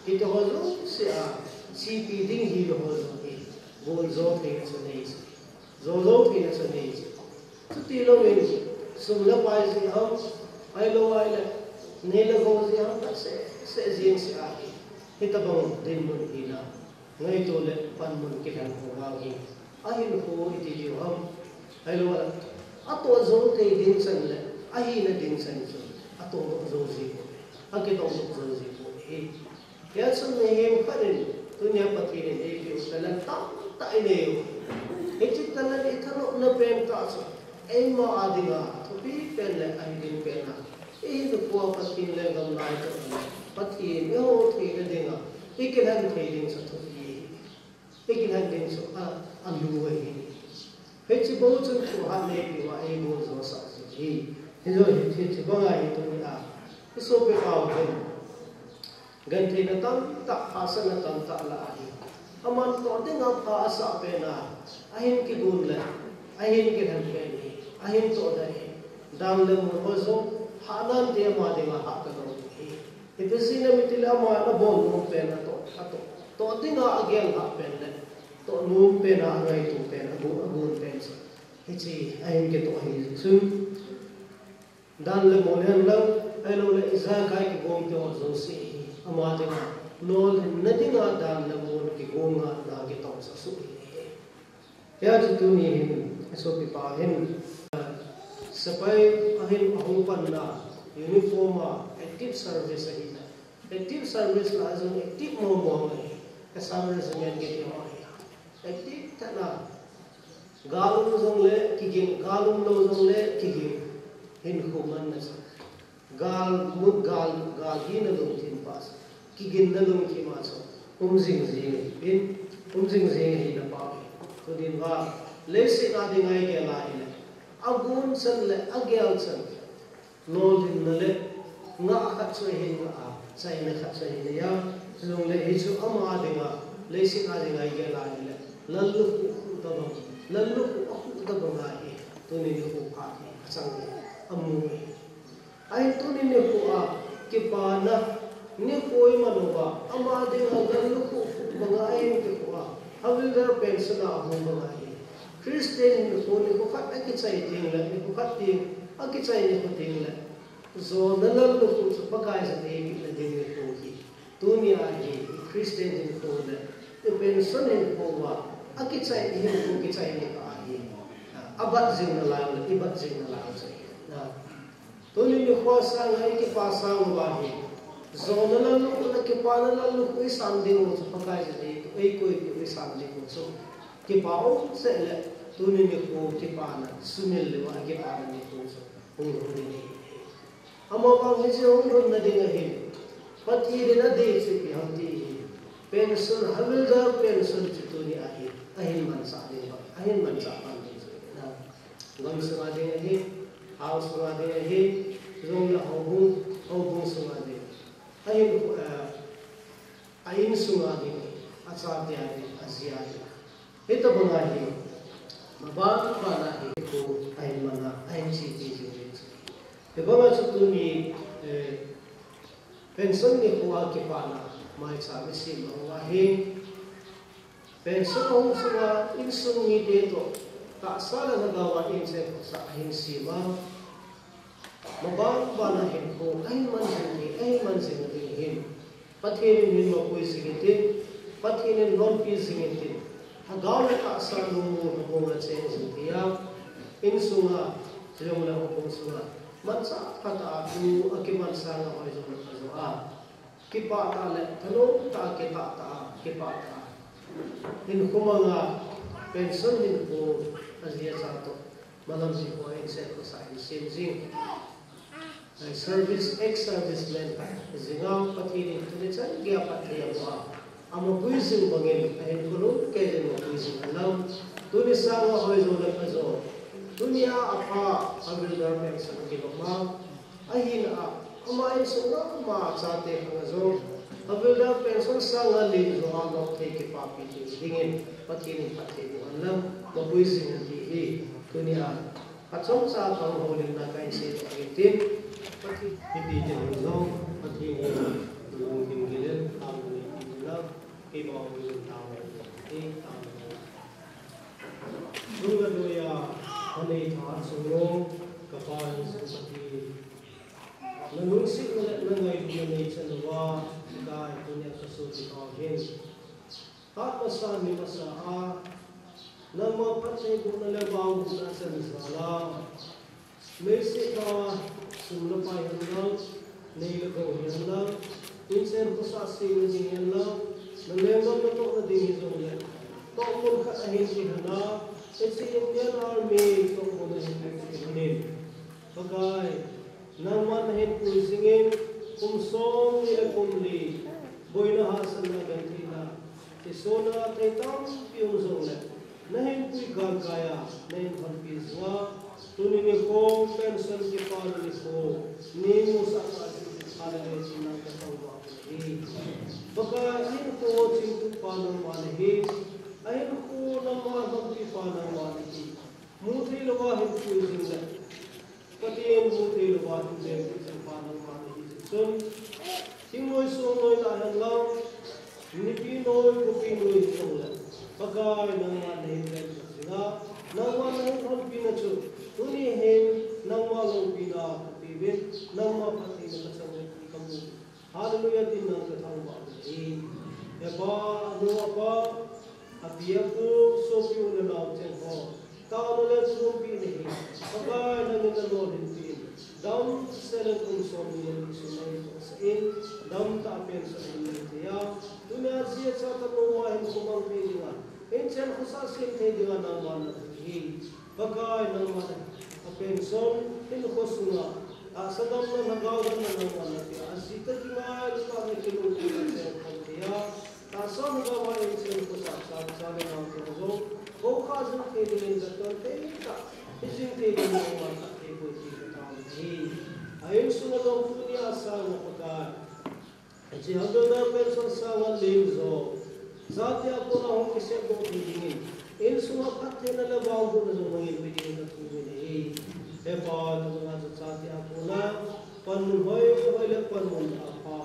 hitiho jouse a chepi ding hina ho jong hi, goljo theina chu nei chu. Jou jou theina chu nei chu. Chuti louvin, sum le pai jeh ham, ahilou ahile, nei le gou jeh ham, khat seh seh jeng seh ahi. Hitabang dinmun hina, ngaito le panmun kilhen ho vang hi, ahinkho iti diu ham, ahilou ahile, atoh jou thei ding chan le, ahina ding chan chu, atoh jou ji poi, akitoh jou ji poi. Hijeh chun mihem khat in, tunia Pathen in eipeh u talent tamtah inei u. Hiche talent ithanopna pen tah chu, eima a dinga, athupi pen le ahi ding pen a, ihinkhoa Pathen lenggam lai toh le, Pathen ihou theina dinga, ikilhen thei ding chu athupi ahi. Ikilhen ding chu a, alu ahi. Hiche bou chun thu hat neipeh uva eibol jo sah ji ahi. Hijou hi, hiche banga hi tunia, isopi pau hin, gentheina tamtah, hahsatna tamtah alah ahi. Aman toh dinga pha asah pen a, ahin kigon le, ahin kilhen pen hi, ahin toh ding ahi. Dan le mol ho jong, hah nante ama dinga hah talou ding ahi. Ipi jeh inem itile ama nabol nom pen atoh, atoh, toh dinga agel hah pen le, toh nom pen a angaito pen, agon, agon pen chu, hiche ahin kitoh ahi chun, dan le mol hen lang, ahilou le ijakai kigong te ho jouse hi, ama dinga, lolhinna dinga dan le mol kigong a na kitong sah soh ahi. Hijeh chun tuni hin, isopipa hin, sepai ahin ahung panna, uniform a, active service ahina. Active service lah a jong active mong mong ahi, ka service men kiti ho ahi. Active tah a, gal um jongle kigin, gal umlou jongle kigin, hinkho manna chu. Gal mut gal, gal hina lungthim pa chu, kiginna lungthim a chu, um jing jing ahi, um jing jing ahina pa hi. Tunin vang, leiset a dinga igel ahile, agon chan le agel chan, lolhinna le ngah khat chu ahin ngah a, chaina khat chu ahin nei a, chujongle hichu ama dinga, leiset a dinga igel ahile, lallukhuh khuh tabang, lallukhuh akhuh tabang ahi, tunin nikho phat hi achang hi, amu hi. Ahin tunin nikho a kipana nikho iman uva, ama dinga lallukhuh khuh banga ahin kikhuh a, havildar pension a ahung banga hi, Christian hinkho nikho khat akichai tengle, nikho khat ding akichai nikho tengle, jona lallukhuh chu Pakai jat eipehna ding nikho hi. Tunia hi Christian hinkho le, i pension hinkho uva, akichai hinkho kichai nikho ahi. Abat jing nalai u le, ibat jing nalai u chu ahi. Tuni nikho sanga ikipa sang uva hi, jona lallukhuh le kipana lallukhuh isan ding u chu Pakai jat eikoipeh u isan ding u chu, kipa um seh le, tuni nikho kipana sumil le uva kipana nikho chu hung lhung ding ahi. Amavang hiche hung lhunna ding ahi. Pathen in adei chu ipi ham ti hi, pension, havildar pension chu tunia hi, ahin manchah ding, ahin manchah pan ding chu ahi. Gamsunga ding ahi, hao sunga ding ahi, chujongle houbung, houbung sunga ding. Ahin, eh, a insunga ding, achatea ding, ajia ding. Hitabanga hi, maban bana hi, nikho ahin mana, ahin chepi jing ding chu. Hibanga chu tuni, eh, pension nikho a kipana, maicham isem uva hi, pension hung sunga, insung mite toh, tahsa le lhagao a inchen khosah ahin sem a, maban bana hinkho ahin man jing ding, ahin man jing ding hin, Pathen in hin mapui jing intin, Pathen in lolpi jing intin, lhagao le tahsa lungmong lhagao a cheng jing tia, insunga, chujongle houbung sunga, manchah phatah a thu akiman sanga hoijo le phajo a, kipah tah le thanom tah a, kitah tah a, kipah tah a, hinkho manga, pension hinkho, ajia cha toh, malam jing ho inchen khosah ahin sem jing. Service, ex-serviceman khat jing a, Pathen in tuni chan geiya phatthei aboh a, amapui jing bangin, ahinkho lungkeijin mapui jing henlang. Tuni sanga hoijo le phajo, tunia apha, havildar pension akilom a, ahina a, ama insung mama chate khang a jong, havildar pension sanga lenjo a lop thei kipapi thei dingin, Pathen in phatthei boh henlang, mapui jing hen ti hi, tunia, achomcha kahung houlimna kahin seidoh ahi tin, Pathen, mipi ten jong, Pathen in, nalungthim gil in, taona neipe uvin lang, keima houlim taona, taona. Nunga doya, anei tha chungnung, ka Pa Jesu Pathen. Na lungsetna le na ngailutna neichan uva, ka tunia ka sopi kau hin. Tha masa ni masa a, nangma phattheibohna le vangbohna chan jal a. Leiset a sum le pai hen lang, nei le gou hen lang, inchen khosah semna ding hen lang, na lenggam na tohna ding hijongle, tohmun khat ahin kihen a, H C Indian Army tohmun ahin kihen in. Pakai, nangman nahin pui jingin, kum som ni le kum li, boina hahsatna gentheina, kisona thei tampi um jongle, nahin pui galkai a, nahin honpi jing a, tuni nikho, pension kipana nikho, nei musah kah jeh in, hallelujah, tin nang ka thangvah u ahi. Pakai, ahinkho chingtupa nangma nahi, ahinkho nangma honpipa nangma nahi, mu thei louva hin pui jingle, Pathen mu thei louva hin lenggam chingpa nangma nahi jeh chun, thingnoi songnoi lah hen lang, nipi noi, khopi noi hijongle, Pakai nangma nahin lenggam jing a, nangma nahin honpina chu, tuni hin nangma loupina kapeuvin, nangma phattheina kachang uve ti kamu. Hallelujah, tin nang ka thangvah uve. He Pa, anu apa, api apu, sopi u le nao cheng ho, taona le thumpi nahi, Pakai nangin nalolhinpin, damsel in kum som ni le li sung nahin tohsah in, damtah a pension nahin nei thei a, tunia jia cha tanu ma hin khomang thei dinga, inchen khosah sem thei dinga nangman napui hi. Pakai nangman, a pension, hinkho sunga, tahsa damna, lhagao damna nangman napeh a, aji tah kingailut a, kilungtoh a cheng khom thei a, tahsa lhagao a inchen khosah cha, cha le nao te jong, kho kha jing thei dingin, ka ton thei tah, hi jing thei dingin nangman phatthei boh in ti ka tao nahi. A insunga jong tunia sanga Pakai, Hiche Havildar pension sanga leng jo, chate a kona hung kisep doh thei dingin, insunga phattheina le vangbohna jong nangin pe dingin kathum in ahi. He Pa, tuna chu chate a kona panmun hoi hoi le panmun apha,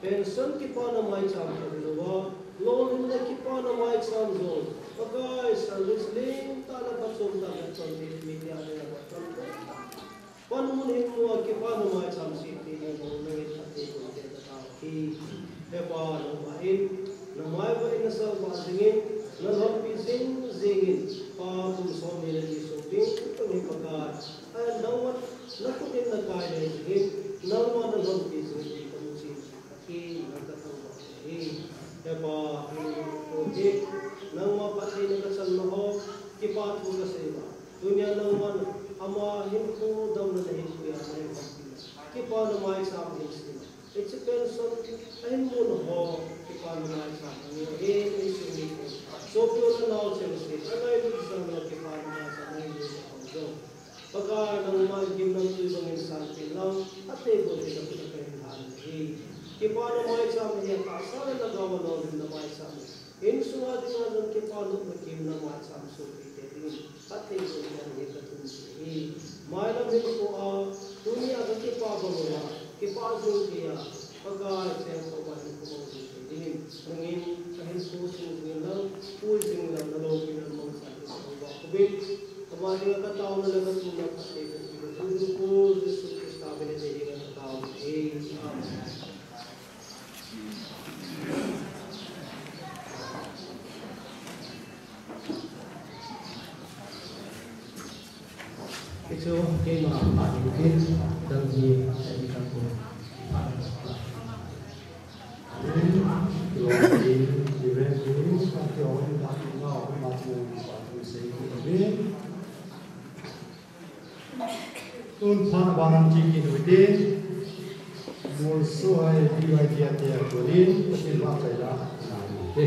pension kipana maicham tobang uva, lolhinna kipana maicham jong, Pakai, service lentah le phachom tah le chonse media le le chonse tah. Panmun hin mu a kipana maicham sem thei ding jong nangin phatthei boh in tin ka tao ahi. He Pa, nangma in, namai vah in nasal vah jingin, nalhonpi jing jingin, Pa, kum som ni le li sung ding, kum hi Pakai. Ahin nangman, nakhut in nakai le jingin, nangman nalhonpi jing jing kamu jing jing ahi, nang ka thangvah ahi. He Pa, tuni nikho hi, nangma phattheina kachanna ho, kipa thu kasei uva. Tunia nangman ama hinkho damna nahin pui a, nahin honpi a, kipana maicham ahin sem a, hiche pension ahin mun ho, kipana maicham ahin, ahin sem nikho, sopi u le nao chengse, angailut jal a kipana maicham ahin nei ho jong, Pakai nangman gimnamtui bangin sanpeh in lang, athei boh in nakhut a kahin lhan ahi. Kipana maicham ahi, tahsa le lhagao a lolhinna maicham ahi. Insunga dinga jong kipa nopna gimna maicham sopi te dingin, phatthei boh in tin hi kathum ahi. Mailam hinkho a, tunia kakipa bang uva, kipa jing thei a, Pakai chengkhoh uva hinkho mang jing thei dingin, nangin kahinkho sung jing in lang, pui jing in lang, naloupina mangchan in lang, Pakai. Ama dinga kataona le kathumna phatthei boh in tin, Jesu Christa min in nei dinga katao ahi. Amen. Hichu keima phat in tin, dang hi, eh, kan pu. Tun phat vang kit ute, Molsohai B Y T ate a konin, Pathen vahchoi la, na ute.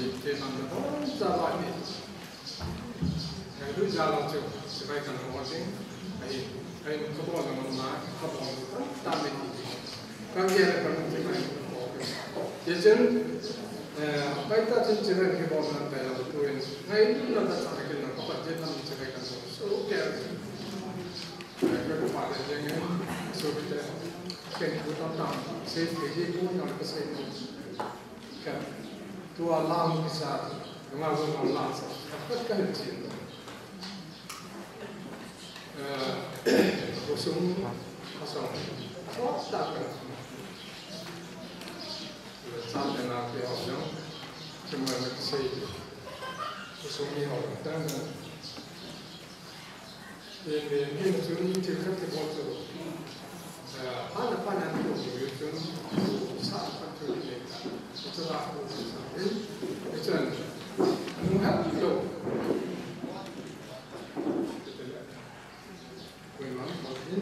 Kei, kei nam na bol jal a ni. Ngailutna jal a chu, chibai kan bol ding. Ahi, ahi, ka bol na ma, ka bol na tam tam ni. Kan gel kan chibai. Ye chen, eh, pai ta chen chibai ki bol na ta ya tu in. Ngailutna ta ta ke na ka pa je nam chibai kan bol. So, ke. Eh, ka pa de je nge. So, ke. Ke ku tam tam. Se ke je ku na ka se. Ka, tua lang kisa, nga zo lang sa, ka, ka, ka, ka, eh, khosung, khosung, khosung, ta ka, sa ka na ke ho jong, chuma na kisei, khosung ni ho, ta na, Amen. Amen. Chun thil khat kibol chu, eh, hana pa nan ko ni chun sa pa chu ni ta. Chu la ko sa ni. Chun nu ha lo. Ko ma ko ni.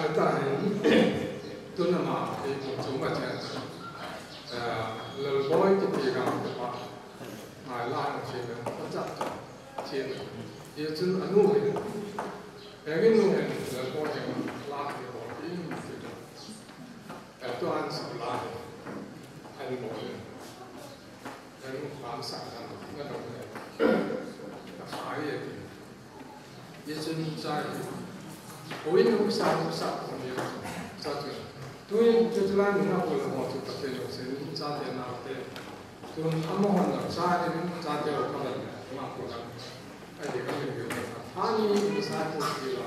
Ai ta ni. Tun ama, i kum chunga chen, eh, Lalboi kiti gampa, ngai la ang chen, ka cha chen. Hichun anu hin, eh, inu hin, Lalboi hin, la hin, bol in, eh, tu an sa la hin, an bol in. Anu pa sa kan, na dong hin, ka fa ye. Hichun cha hi, ui nu sa nu sa ko ni cha chu. Tuin chu chu lai nu na ko la mo chu Pathen lungset in chate naote. Tun amahon la cha ni chate o ka la ma ko la. Ai de ka ni yo. Ani ni sa tu ki la.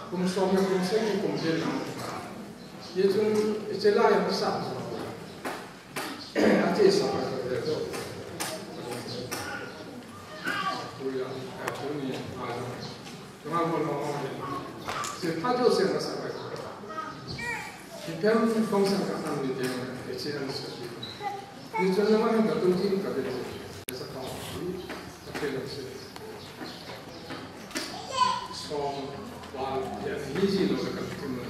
Kum som ni kum sagi kum din na. Hichun hiche lai ya sa. Ache sa pa ko de ko. Ko ya, eh, ko ni, ah, Tunga mo lo mo ni. Se pa jo se ma sa ba. Ki pem kong sa ka an ni de, eh, che an sa ki. Ni chon na ma ni ka tu ki ka de. Sa pa ni, ka pe lo se. Song, wa, ya, ni ji lo ka tu mo.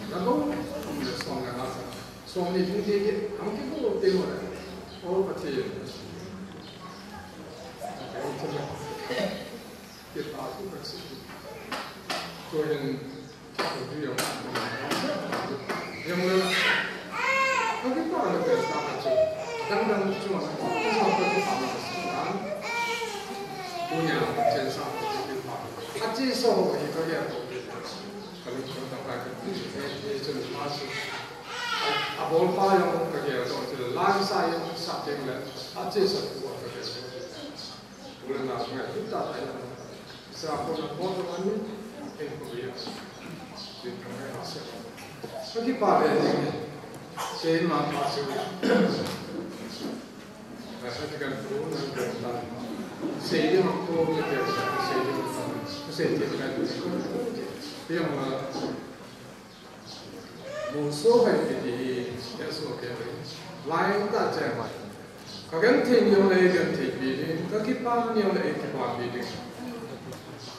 Na bo, ni song na sa. Song ni tu ki, am ki ko te mo. O pa ti. Kipa chu ka si. Chu hin, chu hin, yang le, ka kipa le ka sa ka chu. Dang dang chu ma, ka sa ka kipa ma si dan. Tunia ka chen sa ka kipa. A chi so ho hi ka ya ko. Ka lu ko ta ka ka. E, e, chu ma si. A, a bol pa yang ka ya ko, chu la sa yang sa teng le. A chi so ko ka ya ko. Ule na ngai tu ta ta ya. Sa ko na ko to ani, en ko ya. Sin ka ngai ase. Ka kipa ve ni. Se ma pa se. Ka sa ti kan ko na ko ta. Se de ma ko ke ke se de ma ko. Se de ka ko. Ya ma. Moso hai kiti hi, Jesu kiti hi. Lai ta cheng mai. Ka genthei ni le genthei pi ding, ka kipa ni le kipa pi ding.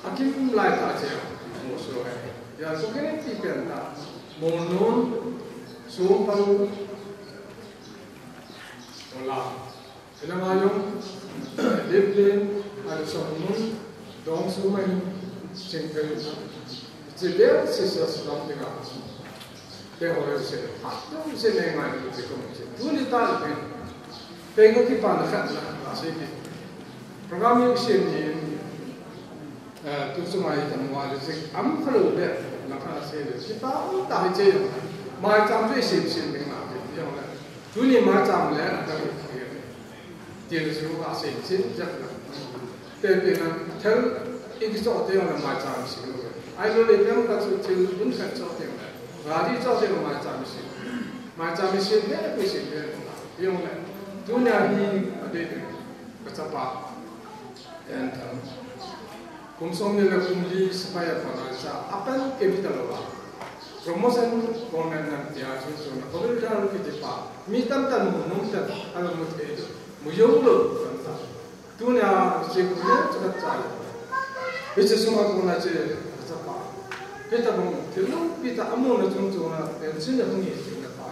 Akim lai ta cheng, moso hai. Ya so kene ti pen ta. Mo nun, sum pang. Ola. Ina ma jong, lip lin, a lu song nun, dong su mai, sing kai. Chi le, si sa sa dong ti ga. Te ho le se, ha, dong se le ngai lu ti ko chi. Tu ni ta le. Te ngo ki pa na khat na, na se ki. Program yu se ni, eh, tu su mai ta mo le se, am kha lo le, na kha se le. Ki ta, ta hi che. Mai cham se sim sim ding na, ti jong le. Tuni maicham le, a tang hi. Tin su a sei chin jak na. Te te na, thel, i ki so te na maicham si lo. Ai lo le, tem ka su thil, un khat so te na. Gari so te na maicham si. Maicham si, he, ku si, he. Yong le. Tunia hi, a te te. Ka chapa. Kum som ni le kum li sepai a pat a cha, a pan ke bit a lou a. Promotion government nam tia chu chu na, government dal kiti pa. Mi tam tam mu nung tam, a lou mu thei lou. Mu jou lou tam tam. Tunia che kum le chu ka cha lou. Hiche sunga kona che ka chapa. Hitabang thil lou, hita amu na chung chung na, en sin na hung i chung na pa.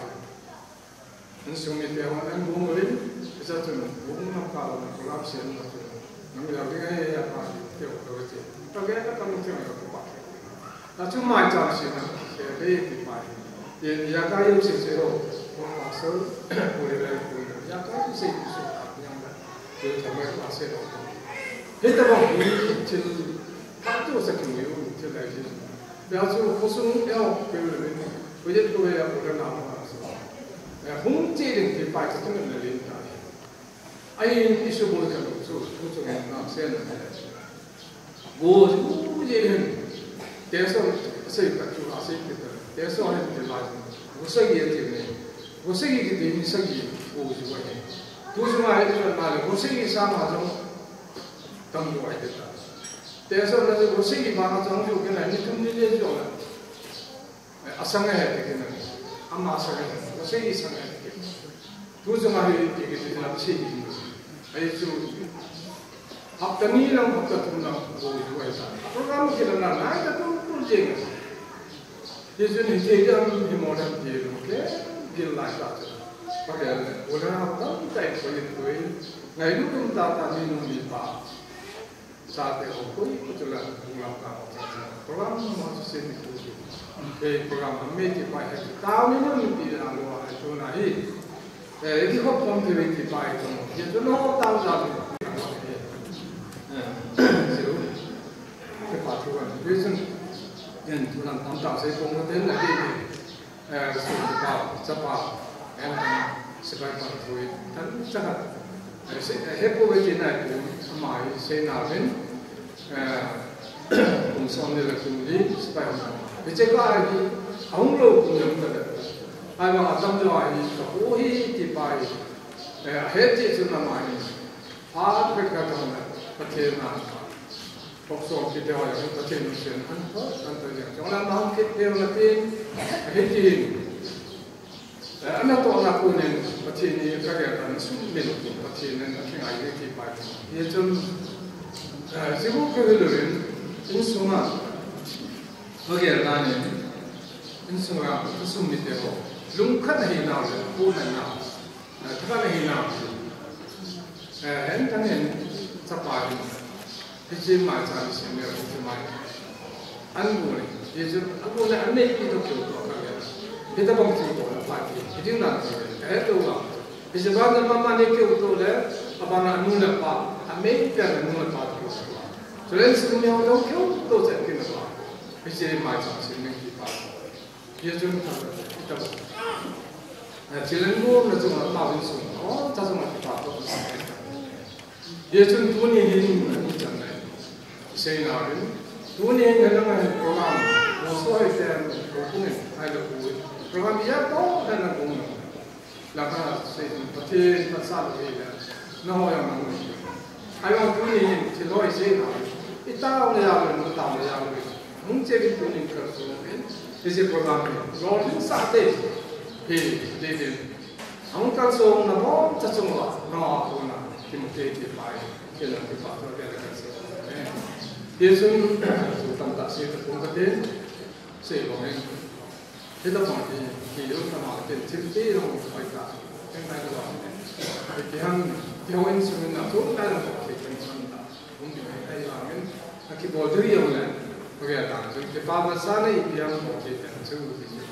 Insung mite hon an bung uvin, hiche chun bung lam kah a program sem na chu. Nang ya ding ahi ya pa hi, te ho lo che. Ta ge ka tam che ka pa. Ta chu maicham sem na, se le ti pa hi. Ye ya ka yu se se ho, ko pa so, ko le le ko. Ya ka yu se so ka yang da. Ye ta mai pa se lo. Hitabang bung thil, ka tu sa ki mu thil lai thil. Ya chu ko sung ya ko le le. Ko ye ko ya ko le na ma so. Eh, hung che ding ti pa chu tun le lin ta. Ai, i su bol ka lo chu, chu chu na se na. Go ju ye hin. Te so sei ka chu a sei ke ta. Te so hin te la. Go sei ye te ne. Go sei ye te ni sei ye. Go ju wa ye. Tu ju ma ye na le. Go sei sa ma jong. Tam ju ai te ta. Te so na go sei ma jong ju ke na ni tum ni le ju la. Asang ahi ti kina. Ama asang ahi. Asei asang ahi ti kina. Tu jong ahi ti kiti na asei ti. Ahi chu. Hapta ni lang, hapta thum lang, go ju ahi ta. Program kila na, na ahi ta tu, tu jeng. Hichun hiti jong hi mo dam ti lou ke, gil lai ta chu. Pagel le, ula tam tai ko i ko i. Ngailut um tata ni nu ni pa. Chate ho koi ko chu la, ula ka ko cha cha. Program mo chu se ni ko chu. Ke program me ti pa he. Tao ni nu ni ti la lo ai tu na hi. Eh, i khop khom kei ti pa i tong. Ye tu no tao ja ni. Eh, zero. Ke pa tu kan. Reason. Yen tu nan tam tao sei pong ko ten na ke. Eh, su pa, cha pa. Em tan, sepai pa tu i. Tan cha ka. Eh, se, eh, he po ve ti na i pu. Ama i sei na ven. Eh, kum som ni le kum li, sepai hung. Hiche ka hi, ahung lou kum ni hung le. Ahivang atam jo hi, ka pu hi ti pa hi. Eh, ahet ti chu na ma hi. A pet ka tong le, Pathen na. Kum som kiti ho hi, Pathen lungset an tho, an tho jeng. Jong la ma hung kit deu na tin, ahi tin. Eh, ana tohna kunin Pathen in ka gel dan sum min Pathen in a kingai ve ti pai. Hichun, eh, jibu ka hilou in, insunga ka gel dan in, insunga ka sum mite ho lungkhat na hinau le, pu na nau, eh, thakhat na hinau. Eh, hen kan hen chapa hin. Hiche maicham seiya, hiche mai. An gu le, hiche, an gu le, an neipi toh keu toh ka le. Hitabang chu toh le pha ti, hiding dan toh le, ka he tou a. Hiche ban le mama nei keu toh le, aban a nu le pa, a mei pia le nu le pa toh. Chule insung mi ho toh keu toh che pi le pa. Hiche maicham seiya ti pa. Hiche chu ka le, hitabang. Eh, chilen gu na chu ma pa insung. Oh, ta chu ma pa toh. Hichun tuni hin ani chan le. Seina hin. Tuni hin ana ngai program. Mo so hai te ko kung hai lo ku. Program ya to na na kung. La ka sei Pathen pa sa lo le. Na ho ya ma. Ai wa tuni hin thil hoi seina. I tao le ya le, mu tao le ya le. Hung che ki tuni ka so hin. Hiche program hin. Lo hin sa te. Hi, de de. Hung kalsong na bom cha chung uva, na a kona, Timothy ti pai, kila ti pa tua bia la kalsong. Amen. Hichun, tu tam ta sei ta kong ka te, sei bom in. Hitabang ti, ti lo ta ma te, Timothy lo pai ta, ken kai lo. Ti han, ti ho insung na tu kai lo, ti ken san ta. Hung ti kai kai la men, a kibol diu jong le, okay ta, tu ti pa ma sa nei ti ham, okay ta, chu ti chu.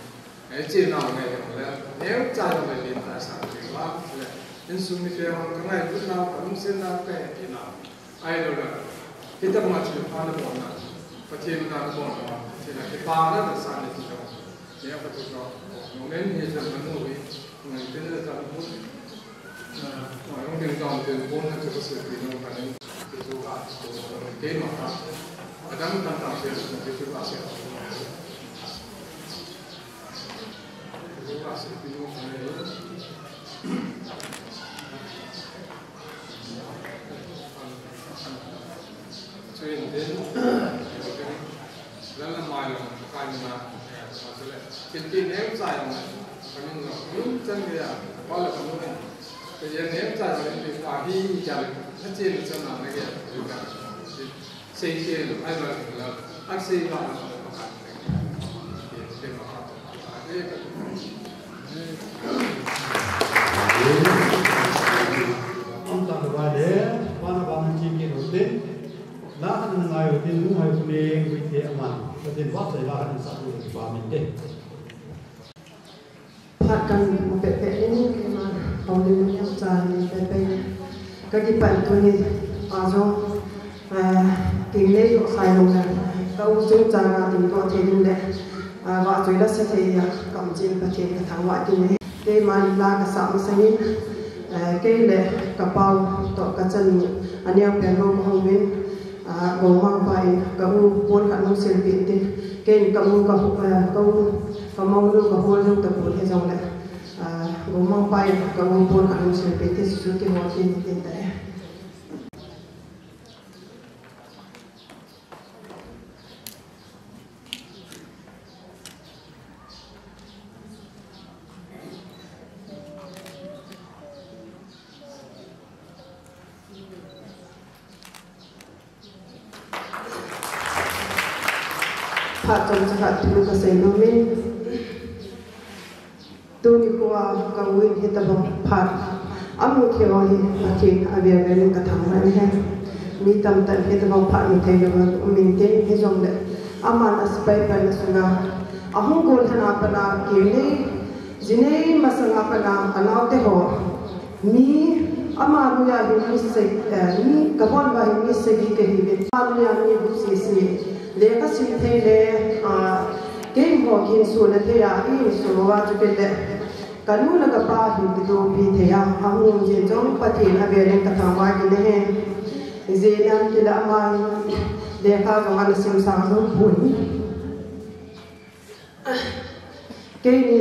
Hiche nau ngai jong le, neocha jong le len ta sa ti uva, le, insung mite hon ka ngailutnau, ka lungsetnau, ka hepinau. Ahilou le, hitabang a thilpha na bolna, Pathen na na bolna, Pathen a kipana na sa ni ti jong. Neo ka tu jong, no men hi jong na nu hi, ngai tin le ta nu. Na, hung ding jong tin bon na chu ka sei pi nung ka nin, ti chu ka, keima ka. Adam kan ta sei, ti chu ka sei. Sei ke lo, ai ba lo, a sei ba lo. Am ta ba le, ba na ba na chi ke lo te. La han na ngai lo te, nu hai ku ne, ku te aman. Ka tin ba sai la han sa ku ba min te. Phat kan mu pepe in, ima, Paulin mu yang cha ni pepe. Ka kipan tuni a jong, eh, king nei lo sai lo le. Ka u chung chang a ding to thei in le, eh, vahchoi la sa thei a, ka um chin Pathen ka thangvah kit e. Keima la ka sa masangin, eh, kei le ka pau toh ka chanu, a neo pen ho ka hung in, Ah, Gomang pa in ka u pon khat hung silpeh in tin. Ken ka u ka hu-, ah, ka u, ka monu ka hol jong tapon hijongle. Ah, Gomang pa in ka u pon khat hung silpeh in tin, Suzuki hol tin tin ta e. Phat chomcha khat thu kasei nom in. Tuni khoa ka u in hitabang phat amu thei u hi Pathen avel vel in kathangvah in ahi. Mi tamtah in hitabang phat mu thei lou um intin, hijongle aman asepai panna sunga ahung gon lhon a pat a kei nei, ji nei masang a pat a anaote ho, mi, ama noiya hin mi sagi, eh, mi kabon uva hin mi sagi kahiuvin. Ama noiya mi gup sese. Lekha sim thei le, ah, keiho kihinsona thei a, i hinsona uva chu kei le kanu le kapa hi kidopi thei a, ahung um jeh jong Pathen avel in kathangvah in ahi. Ijeh inem itile ama hin lekha jong ana sim sang lou pon. Keini,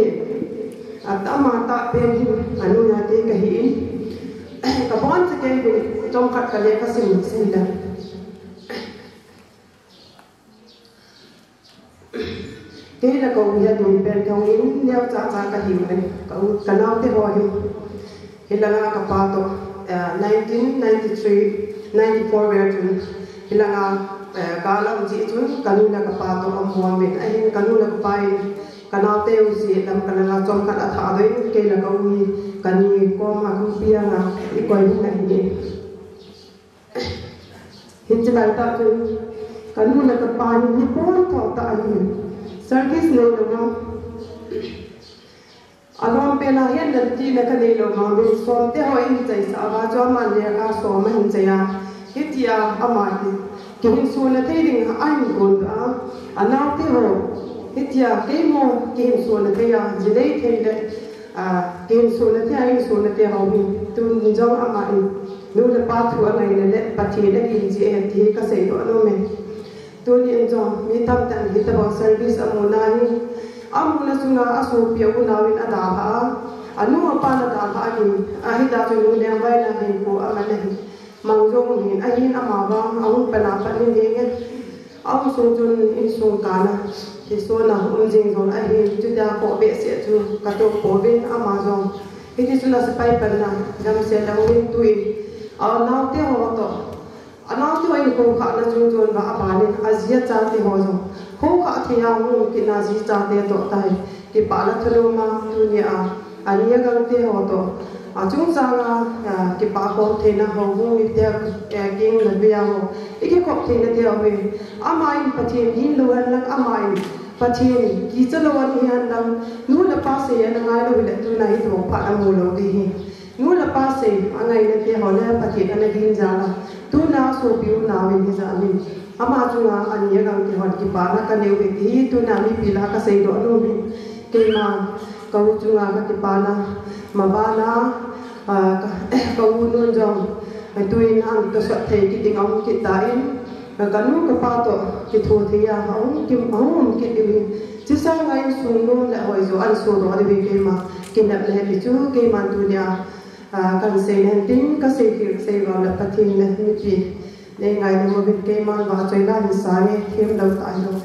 atama tah pen hi, anu a kei kahi in. Kabon chu kei vin, chomkhat ka lekha sim sei le. Kei le ka u hi ading pen kahung in, neocha cha kahiu le. Ka u, kanaote ho hi. Hilanga kapa toh, eh, nineteen ninety-three, ninety-four vel chun, hilanga, eh, gal aum jeh chun, kanu le kapa toh aum hon uvin. Ahin kanu le kapa in, kanaote u jeh lam kalanga chomkhat atha doh in, kei le ka u hi, kani koma kumpi anga, ikoi hin ahi. Hiche laitah chun, kanu le kapa hi, hi pon tho tah ahi. Service nei lou vang. Alom pen a hin nati na kanei lou vang, somte ho in chaisah uva chu aman lekha som ahin chai a. Hitia ama hi kihinsona thei ding ahin gon a. Anaote ho, hitia keimo kihinsona thei a, ji nei thei le, a, kihinsona thei a, hinsona thei ho hi. Tun jong ama in, nu le pa thu angaina le, Pathen ahin ji e ti hi kasei doh nom e. Tuni in jong mi tamtah in hitabang service amu na hi, amu na chunga asopi a unau in adalha a, anu apan adalha a hin, ahita chu nu lengvaina hin ko aman ahi. Mang jong hin ahin ama vang ahung pan a pat in henge. Ahung sung chun insung kana, kisona um jing jong ahin, chutia ko behseh chu katoh pouvin ama jong. Hiti chun asepai panna, damsel le hung in tuin, anaote ho toh. Anaote ho in khokhahna chungchon uva abanin aji achate ho jong khokhah thei a hung um kit na ji chate toh tahi. Kipana thanom a tunia ani agangte ho toh achungchanga, a, kipah khom theina ho hung mite, eh, king le vea ho ikikhop theina te ho hi. Ama in Pathen hin lou hen lang, ama in Pathen kicha lou ahi hen lang, nu le pa sei ana ngai lou hile tuna hi tobang phat amu lou ding ahi. Nu le pa sei angaina te ho le Pathen ana gin jal a, tuna sopi unau in hijat in ama chunga ani agangte hon kipana kanei uve ti hi tuna mipi lah a kasei doh nom e. Keima ka u chunga kakipana mabana, a, ka, ka u nun jong tuin ahin tosot thei kit ding aum kit tan, kanu kapa toh kitho thei a aum kit, aum kit diu hin. Chusanga insung nom le hoijo ahin sodoh diu hi keima kinepna ahi ti chu keiman tunia, a, kahin sei nen tin, kasei thei, kasei vang le Pathen le mipi nei ngaidam uvin, keiman vahchoi la hin sang e, themlou tah hilou.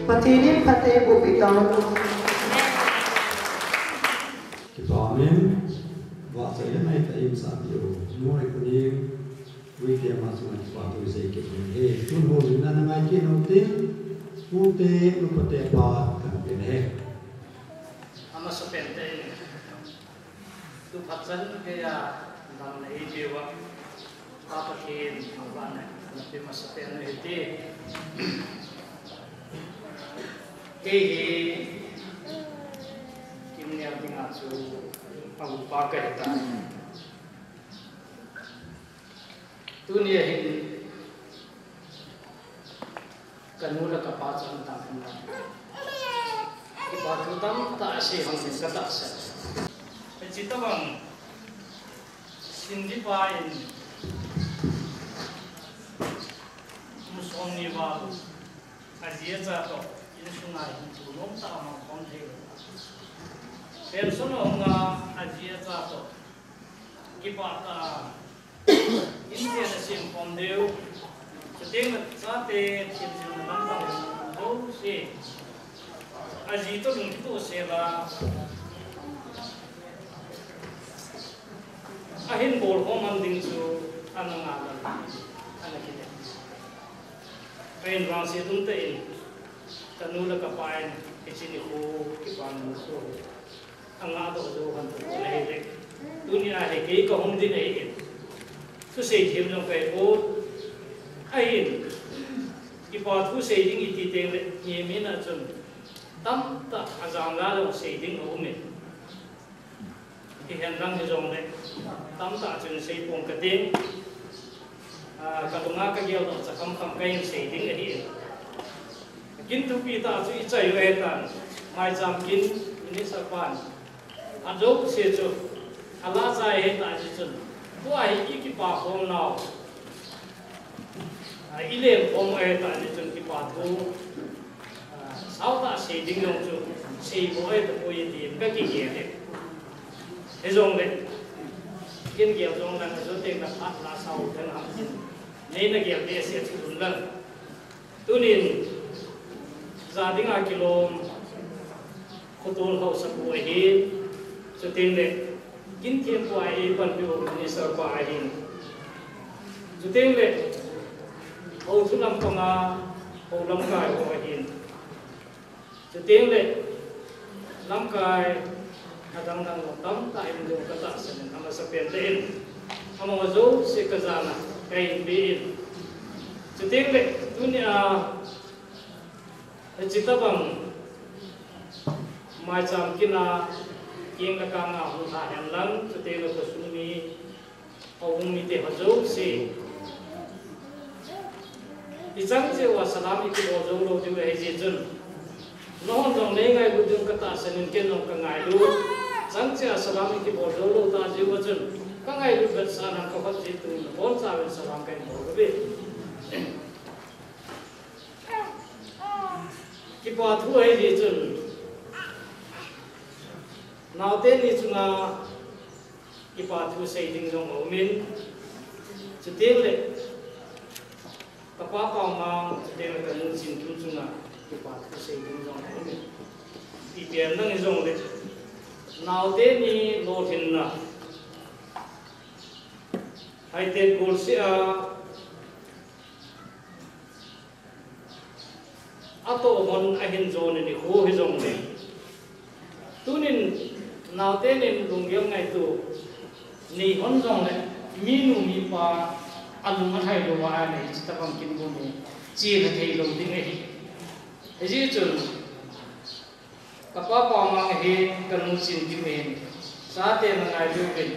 Pathen in phattheiboh peh tauhen. Kipah in, vahchoi le nai tah in sah peh u. Noi kunin, uite ama chunga kipathu sei kit in ahi. Tun houlimna na ngai kit u tin, ute, nupa te phat kahin pe ahi. Amasapen in tu phat chan geiya damna eipeuva, Pa Pathen thangvahna napeh masapen u hite. Kei hi Kimneo dinga chu aupa kahitai. Tunia hin kanu le kapa chu aumdan hinla, kipa thu tamtah asei hon ding katahsan. Hiche tobang Cindy pa in kum somni val aji acha toh insunga hinkho nomtah amang khom theilou, pension ahunga aji acha toh kipah tah a inchen asem khom diu, chuteng le chate themjilna lamdang jouse aji toh lungkitoh sela ahin bol khom man ding chu ana ngah lal, ana kile. Ahin vangset umtah in kanu le kapa in hiche nikho kipana nikho angahdoh jou hon toh ahile, tunia hi kei kahung ding ahin, Thusei them jong kahi pon. Ahin, kipa thusei ding iti teng le, mihem in achun tamtah ajang la jong sei ding aumin. Hihen lang hijongle, tamtah chun sei pon kating. Ah, kalunga kagel doh cha khamkham kahin sei ding ahi. Kin thupi tah chu ichai u ahitan, maicham kin minister pan ajouse chu alahchai ahitan, hichun tua hi ikipa khom nau, ah, ilen khom ahitan, hichun kipa thu, ah, sautah sei ding jong chu sei bou ahitapoi tin kakigel e. Hijongle, kin gel jong lang, ajo teng na phat la sau teng ham tin, nei nagel behseh chu un lang. Tunin, ja dinga kilom, khotol haosapu ahin, chuteng le, kin thempu a eipanpiu minister pa ahin, chuteng le, hou thu lampanga, hou lamkai ho ahin, chuteng le, lamkai adang dang ho tamtah in jong katahsan in, amasapen le in, amang ajouse kajana kahin pe in. Chuteng le, tunia, hiche tabang maicham kin a, keng le kang a hung lha hen lang, chuteng le khosung mi, ahung mite ho jouse, ichang cheh uva salam ikibol jou lou diu ahi jeh chun, nahon jong nei ngailut diu katahsan in, ken jong kangailut. Chang cheh a salam ikibol jou lou ta jeh uva chun, kangailut vetsahnan kakhut jeh chun, nabonchauvin salam kahin bol uve. Kipa thu ahi jeh chun, naote ni chunga kipa thu sei ding jong aumin, chuteng le, kapa Paomang, chuteng le kanu Chinkim chunga kipa thu sei ding jong aumin. Ipi pen lang hijongle, naote ni lolhinna, Haite golseh a atoh hon ahin jon nikho hijongle, tunin naote nin lunggel ngaito nei hon jongle, minu mipa alung alhai louva anei, hiche tabang kin bou hi chelha thei lou ding ahi. Hijeh chun, kapa Paomang ahin, kanu Chinkim ahin, chate nangailu uvin,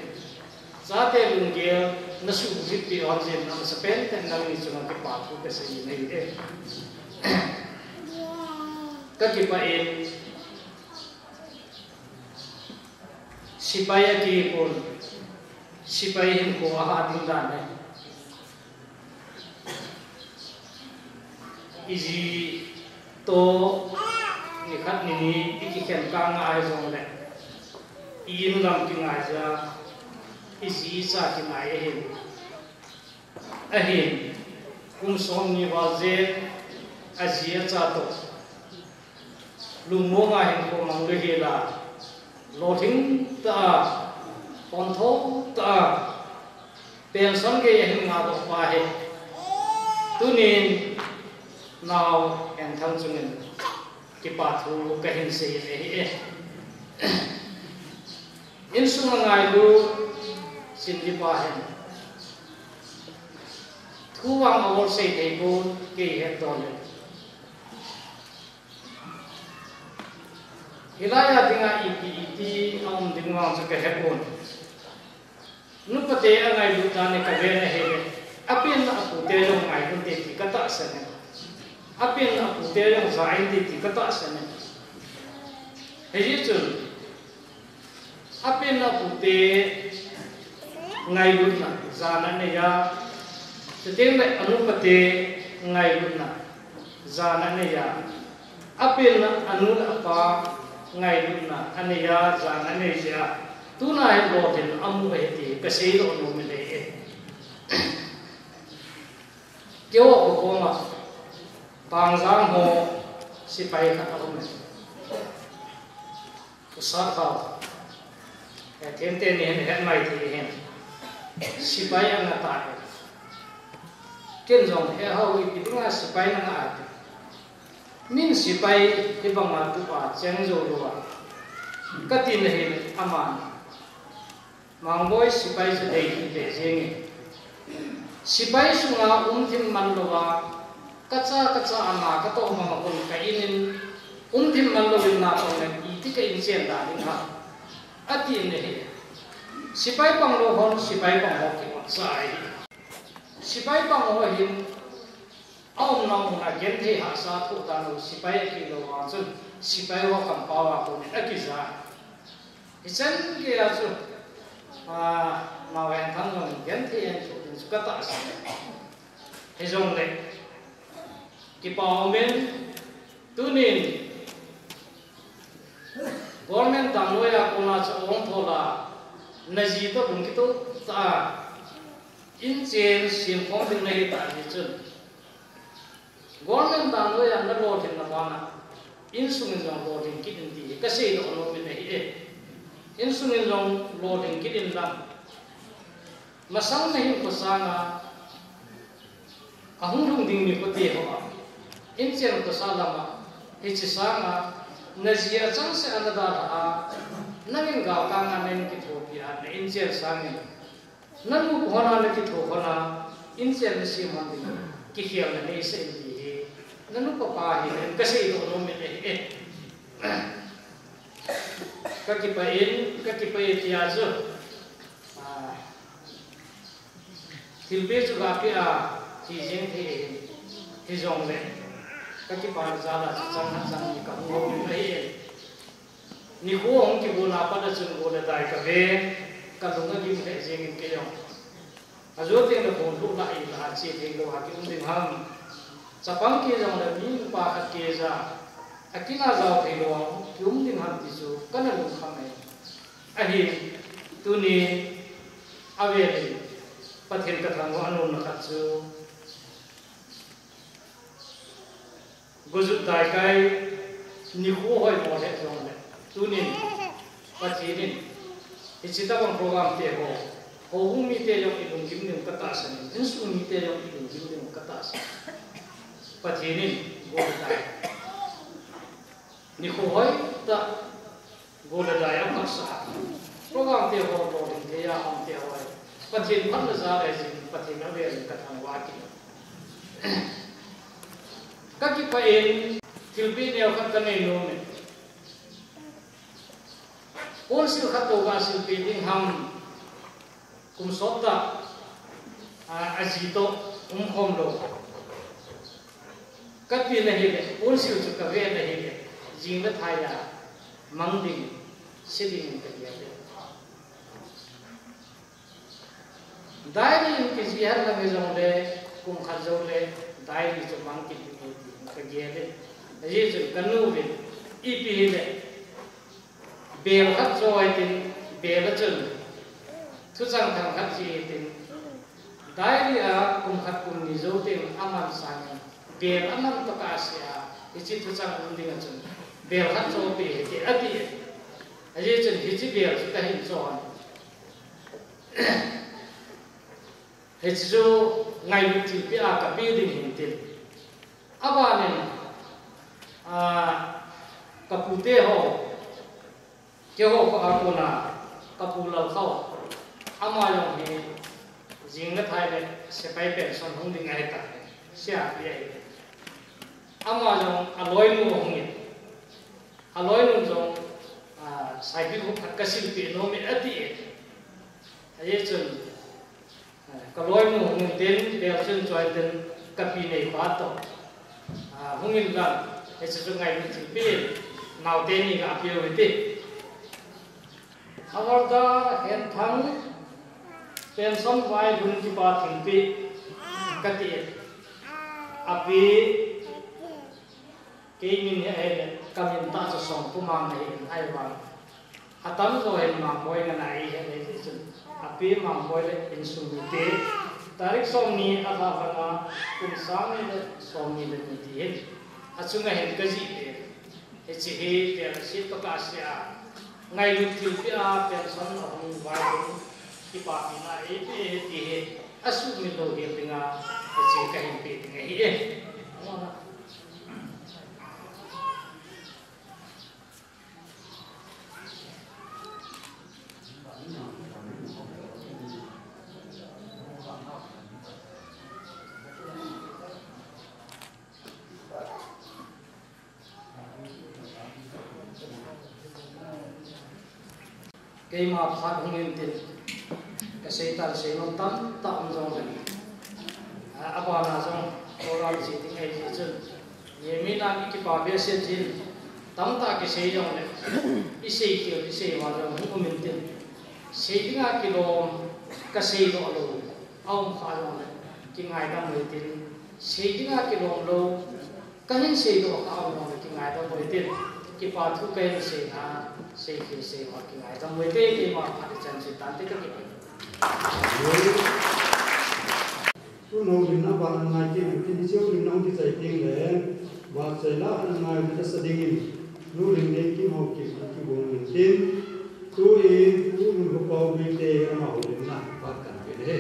chate lunggel nasuhjit peh hon jeh in, amasapen tah in nangni chunga kipa thu kasei in ahi e. Kakipah e. Sepai akipon, sepai hinkho ahah ding dan e. Iji toh nikhat nini ikikhen kah a hijongle, i-in lam kingai jeh a, iji icha kingai ahin. Ahin, kum somni val jen, aji acha toh lungmonga hinkho mang louhel a, lolhing tah a, pontho tah a, pension gei ahin ngah doh pa hi, tunin nao Enthang chungin kipa thu kahin sei in ahi e. Insunga ngailu Chinkim pa hin thu vang aol sei thei pon, kei hetdoh le. Hilai a dinga ipi iti aum ding vang chu kahepon. Nupate angailut dan hi kaven ahile, apenna apute jong ngai inte ti katahsan e. Apenna apute jong ja inte ti katahsan e. Hijeh chun, apenna apute ngailutna jana anei a, chuteng le anupate ngailutna jana anei a, apenna anu le apa ngailutna anei a, jana anei jeh a, tuna hi lolhin amu ahi ti kaseidoh nom in ahi e. Keiho khokoma Pangjang ho sepai khat aume. Usat hao. Hethem teni hin het mai thei hin. Sepai angah tai. Ken jong he hao, ipi dinga sepai nangah ati. Min sepai hibanga tupa cheng jou louva kati na hile aman, Mangboi sepai chu dei hih beh jenge. Sipai sunga umthim man louva, kacha, kacha ana katoh mama hun ka in in, umthim man louvin natong le iti ka in chen da ding ham, ati in ahi. Sipai pang lou hon, sipai pang ho kivon sa ahi. Sipai pang ho hin, aumna mun a genthei hahsa thoh talou, sipai akilou vang chun, sipai ho kampao a kon in akija. Hichan geiya chu, a, Mao Henthang jong genthei ahin thoh ding chu katahsan e. Hijongle, kipa umin, tunin, government dangloi a kona chu ahung thol a, naji toh lungkitoh tah a, inchen semkhom ding nahi tah jeh chun, government dangloi a nalolhin na bana, insung in jong lolhin kit in ti hi kaseidoh nom in ahi e. Insung in jong lolhin kit in lang, masang nahinkho sanga, ahung lhung ding nikho te ho a, inchen khosa lama, hiche sanga, naji achangseh a nadalhah a, nangin galkanga nahin kithopi a, na inchen sangin, nanu hon a nakitho hon a, inchen nasem hon ding, kikhelna neisah in ti hi, nanu papa hin kaseidoh nom in ahi e. Kakipah in, kakipah e tia chu, a, thilpeh chu gapeh a, thi jeng thei ahin, hijongle, kakipana jal a chu chang khat chang ni kahung lhung in ahi e. Nikho hung kigona pat a chun go le dai kave, kalung agim lheh jengin keijong. Ajo tengle phone lhuh lah a che theilou a kium ding ham. Chapang kei jongle mi nupa khat keija, akin a jao theilou a kium ding ham ti chu kana lungkham e. Ahin, tuni avel in Pathen kathangvah nomna khat chu, Gojut Daikai nikho hoimo lheh jongle, tunin Pathen in hiche tabang program te ho, houbung mite jong ilunggim diu katahsan in, insung mite jong ilunggim diu katahsan in, Pathen in Gojut Daikai nikho hoitah, go le dai aphatsah a, program te ho lolhing thei a um te ho, Pathen phatna jal ahi jeh in Pathen avel in kathangvah kit e. Kakipah in thilpeh neo khat kanei nom e. Ponsil khat tou ga silpeh ding ham, kum sot tah, a, aji toh umkhom lou. Kapi nahile, ponsil chu kave nahile, jing le thai a mang ding, se ding in kagel e. Diary in kijih henlang hijongle, kum khat joule, diary chu mang kit ding ahi tin kagel e. Ajeh chu kanu vin, ipi hile, bel khat cho hitin, bel a chun thuchang thang khat jih hitin, diary a kum khat kum ni jou teng aman sangin, bel aman toh kasei a, hiche thuchang um ding a chun, bel khat cho peh hite ati e. Ajeh chun hiche bel chu kahin cho e. Hiche chu ngailut thilpeh a kapeh ding hintin. Abanin, a, kapute ho, keiho kho a kona, kapu Lalkhao, ama jong hi jing le thai le sepai pension hung ding ahitai, C R P ahi. Ama jong aloinu ahungin, aloinun jong, a, cycle khat kasilpeh nom e ati e. Ajeh chun, kaloinu hung intin, bel chun cho intin, kapi neipa toh, a, hung inlang, hiche chu ngailut thilpeh in, naote ni ga peh u hite. Havildar Henthang, pension vaihom kipa thilpeh, kati e. Api, kei min hi ahile, kamin tah chu Songpu Mang ahin, ahivang, atamjo hin Mangboi ngen a eihet ahi jeh chun, api Mangboi le insung mite, tarik somni alha lhanga, kum sang ni le somni le ni ti hin, achunga hin kajih e. Hiche hi vel aset toh kasei a, ngailut thilpeh a pension ahung vaihom, kipapina eipeh e ti hi, asuhmil louhel dinga, hiche kahin peh ding ahi e. Keima phat hung intin, kasei tan seinom tamtah um jongle, a, abana jong program che ding ahi jeh chun, Nehemiah in kipa behseh jin, tamtah kisei jongle, isei khel, isei val jong hung um intin, sei dinga kilom, kasei doh lou, aum kha jongle, kingaidam uhitin, sei dinga kilom lou, kahin seidoh kha aum jongle kingaidam uhitin, kipa thu kahin seina, sei khel sei val kingaidam uhite, keima phat ichan che tante kakipah. Tun houlimna vang angai kit utin, hiche houlimna hung kichai tengle, vahchoi lah angai u tasa dingin, Nu Lhingleikim Haokip hung kigong intin, tun Pu Lhingkhopa Guite ama houlimna phat kahin pe ahi.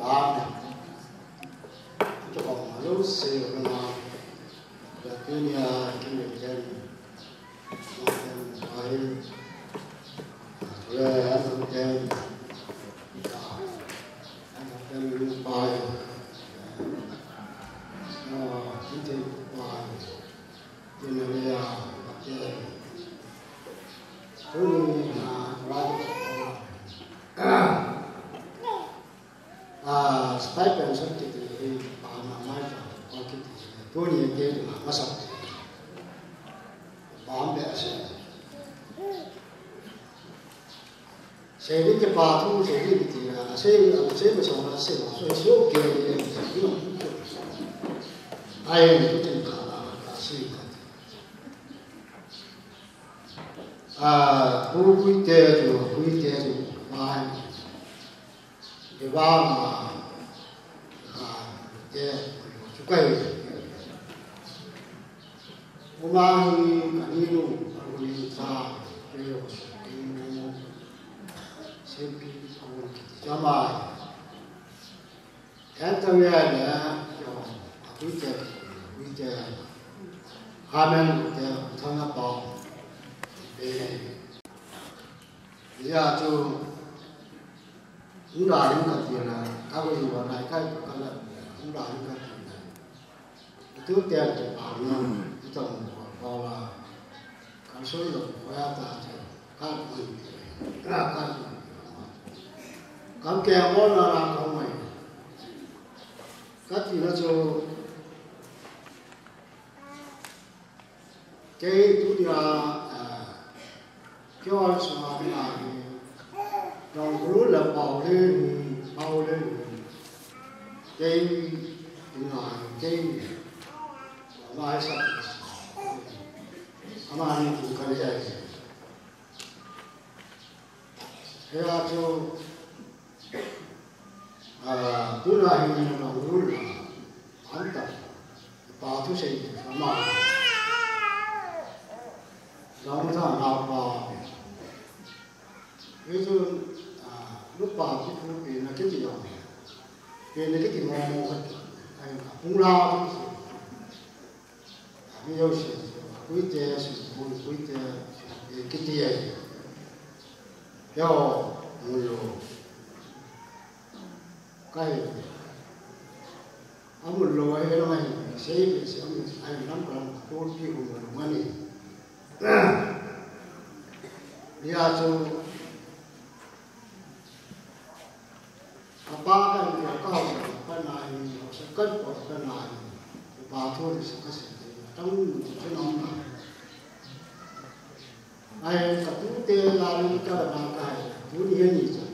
Amen. Chukong lou sei lou na, Lavinia, Kim Ken, Ken Pai, Len, Ken, Ken Pai, Ken Pai, Ken Ken, Ken, Ken, Ah, stipend sum kiti hi, pa na mai pa, pa kiti hi, tuni ke na masa. Pa be ase. Sei ni ke pa thu, sei ni kiti na, sei, sei ma so na, sei ma so, so ke ni, sei ni. Ai, ni tu tin ka na, ka sei ka. Ah, Pu Guite chu, Guite chu, mai. Kivang a, a, te, chu kai. Uma hi, kaninu, kaninu cha, ke yo, kaninu, sempi, kaninu, cha mai. Enta wia le, yo, Guite, Guite, Hamen Guite, Thangapao, eh, ya chu, Ura hin kati la, ka ko yu wa nai kai ko ka la, Ura hin kati la. Tu te tu pa no, tu ta mo ko la. Ka so lo ko ya ta che, ka ko, ka ko. Ka ke mo na na ka mai. Kati la chu, Kei tunia, ah, kei ol sunga dinga hi, dong guru le pau le ni, pau le ni. Kei dinga hi, kei ni. Ama hi sa. Ama ni tu ka le ai. Hea chu, ah, tuna hi na na ul na, anta, pa thu sei tu sama. Dong sa na pa. Hichu, ah, lu pa thu thu pe na kiti dong. Pe na kiti mo mo ka. Ai, pung la. Mi jouse, Guite, Singpui, Guite, eh, kiti ahi. Yo, mulo. Kai. Amulo ahi, lang ahi, sei, sei, amu, ahi, lang, lang, tulpi, amulo, mani. Dia chu, Kapa kan kio ka hausa ka nahi, hausa kan ko ka nahi. Kapa thu ni sa ka sin te, tang ni chu na na. Ai ka tu te la ni ka na ka hai, tu ni ni chu.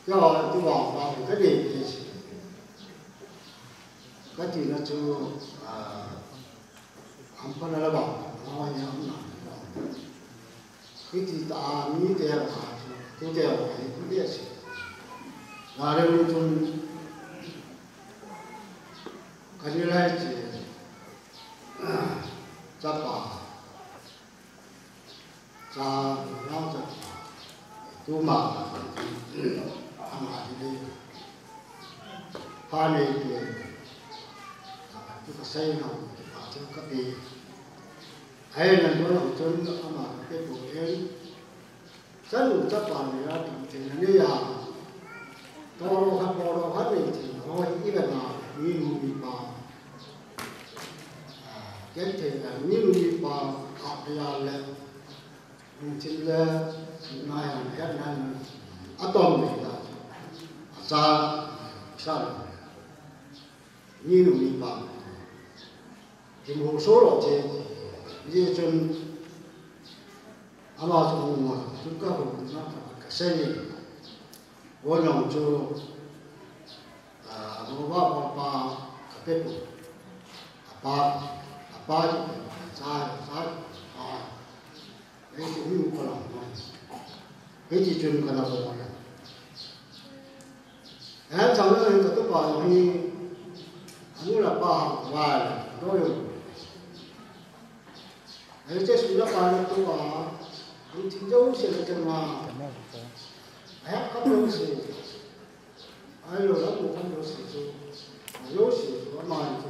Kio tu wa wa ka ni ni si. Ka ti na chu, ah, am pa na la ba, na wa ni am na. Hiti ta mi te a, tu te a, hi tu te si. Na le lu tun, ka ni lai chi, chapa, cha, na chapa, tu ma, ama ni le, pa ne tu, tu ka sai na, pa tu ka pe. Ai, nan dol a chun ama ka pe ko en. Chanu chapa ni a tam te na ni a. Toro kha, toro kha ni te na ho i la na, ni nu ni pa. Ken te na, ni nu ni pa, ka pe ya le. Ni chin le, Nai han het nan atom ni ta. Acha sa ni nu ni pa. Kim ho so lo che. Ye chun ama chu mo chu ka ho na ka sei. Wo nong chu a mo ba pa ka pe ko. Apa apa cha cha pa. Hiti hi u ka lang mo. Hiti chun ka na bol. Ahin chang le ka tupa hi anu le apa hang vai lo yo. Ahin che su le pa le tupa hang tin jo se le chang ma. Ahin ka lo se. Ai lo la mo kan lo se chu. Lo se chu ama chu.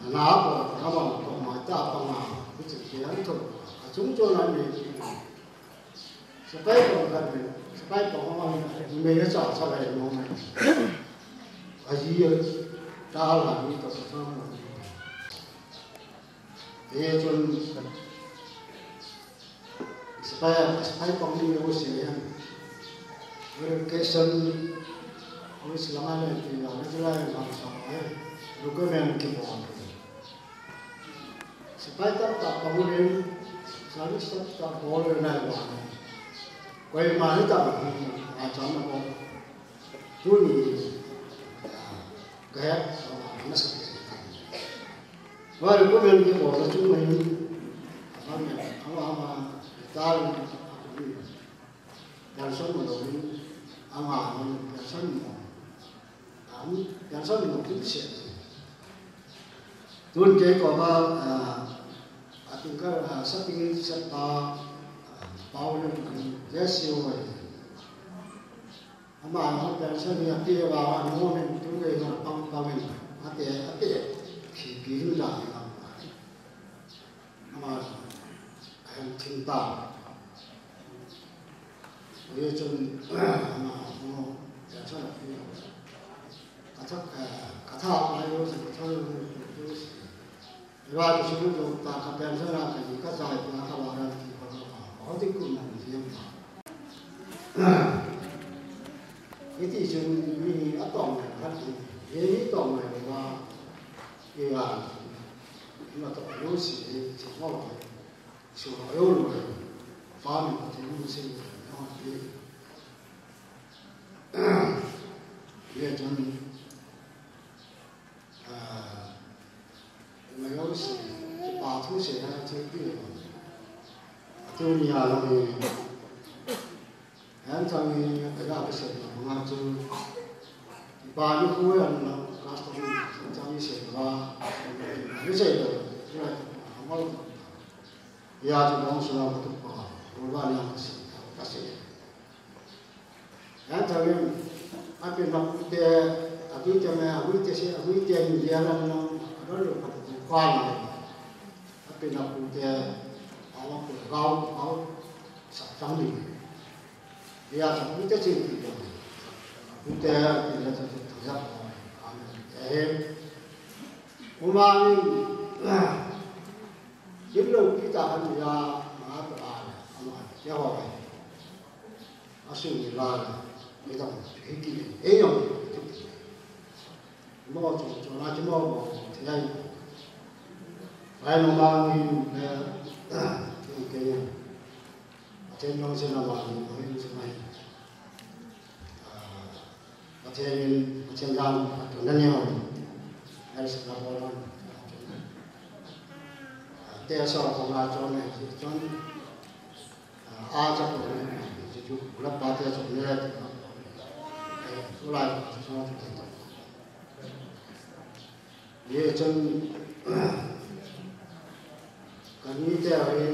Ana ko ama ko ma ta pa ma. Ku chu ke an to. A chung cho na ni. Sepai ko kan ni. Sepai ko ma ni. Me ya cha cha lai mo ma. A ji ya. Ta la ni to sa ma. Ye chun. Sepai, sepai pang ni u se yan. Verification, u se lama le ti la, le la la sa ai. Document ki bol. Sepai tah tah pang ni, service tah tah bol le na wa. Koi ma ni tah ma, a chang na ko. Tuni, ah, ka het, ah, na sa ke. Wari ko men ke ko sa chu mai. Ama, ama, ama, tal, pension mo lo ni, ama, pension mo. Am, pension mo tu se. Tun ke ko ma, ah, atin ka, ah, sa tin sa pa, ah, pau ni, yes, you. Ama, ama pension hi ati va, anu min tu nge na pang pang in. Ate, ate, khi pi hin la ni la. Ama, ahem thin ta. Ye chun, ama, ama, pension hi. Ka thak, eh, ka thak ma yo, ka thak yo, yo. Eva ki sunu jo ta ka pension a ka ji ka jai ta ka ba ran ki ba ka ba. Ho ti kun na ni ba. Iti chun mi ni a tong na ka ti. Ye ni tong na ba. Eva. Ma to yo si ni ti mo. So yo lo. Fa mi ti mo si ni. Ye chun. Ah, ma yo si, kipa thu si na chu pi. Tuni a lo ni. An chang ni ka ga ka se na ma chu. Kipa ni khu an na custom chang ni se ba. Ni se ba. Ni ma mal. Ya chu dong su la ka tu pa. Ro ba ni ka se. Ka se. Yan changin, apen na pute, aguite me, aguite se, aguite ni lian lang lang, adon lo pat ko kwa na. Apen na pute, awa ko gao, gao, sa chang ni. Ya chang pute ching ki ko. Pute, apen na chang chang ya ko. Amen. Eh. Umangin, kim lo kita kan ya, ma to a, ama, ya ho. Asu ni la, ni dam, hiti, e yong, mo chu, chu la chu mo, mo, ti ai. Ai no ma ni, eh, ke, ke, a chen yong se na ma ni, mo yong se mai. Ah, Pathen in, Pathen dan, a tun na ni ho. Ai sa na bo na. Ah, te so ko ma chon ne, chon. Ah, a cha ko ne, ji ju, la pa te so ne. Eh, so la, so na. Ye chun, ka ni te a ye,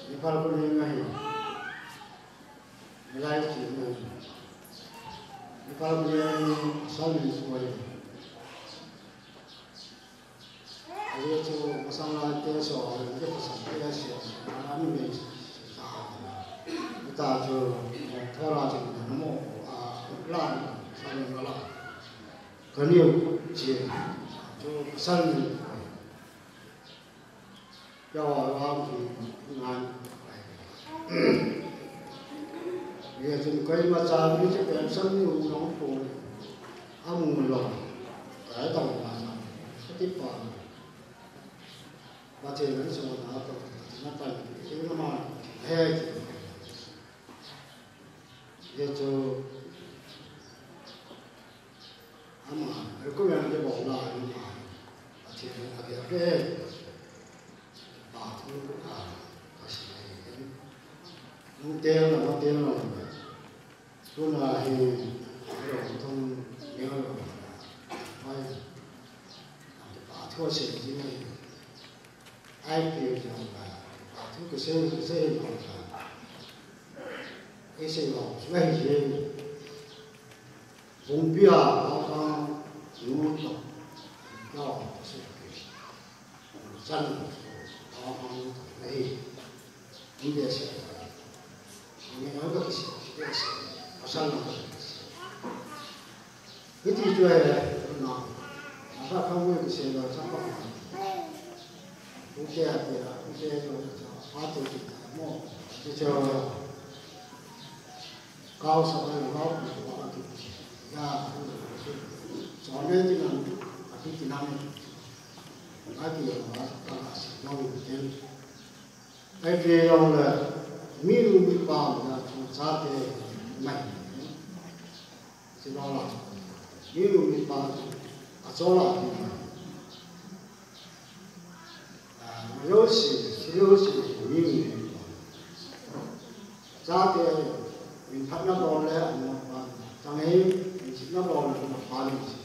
ni pa ko ne ngai. Milai chi na. Ni pa ni sa ni ko ye. Aye chu masang lai te so, ni ke pasang te so, ani me sa. Ta chu, thora chu na mo, a, la, sa ni la. Ka ni u chi. Chu sa ni. Ya wa wa ni ngai. Hijeh chun koima cha mi chu pension ni hung lou pon. Amu lou. Ka dong ma cha. Ka ti pa. Pathen in sung na to. Na pan. Ina ma. He. Hijeh chun ama recommend le bol la ama. Pathen in ave ave. Pa thu a, ka sei. Nung tel na, nung tel na. Tuna hi, ro thong, neo ro. Ai, pa thu sei ji ni. Ai, pi jong ka. Pa thu ka sei, ka sei jong ka. Ei sei jong, sei ji. Bungpi a, pa pa, nu to. Ka, ka sei ji. Chan, pa pa, nu to. Ei. India se. Ni ang ka kisi, kisi. Pasal na ka kisi. Hiti chu e, na. Asa ka mu kisi la sa pa. Ute a pira, ute a pira, pa tu ki ta mo. Ti chu. Kau sa ka mo, pa tu. Ya, so ne ti nan, a ti ti nan. Ati ya ma, ka ka si no ten. Ai, pi jong le, minu mipa na chu chate mai. Sila la, minu mipa chu, a chola pi mai. A, lo si, si lo si, minu mipa. Chate, min phatna bol le, an pa, tang ei, min sitna bol le, an pa ni si.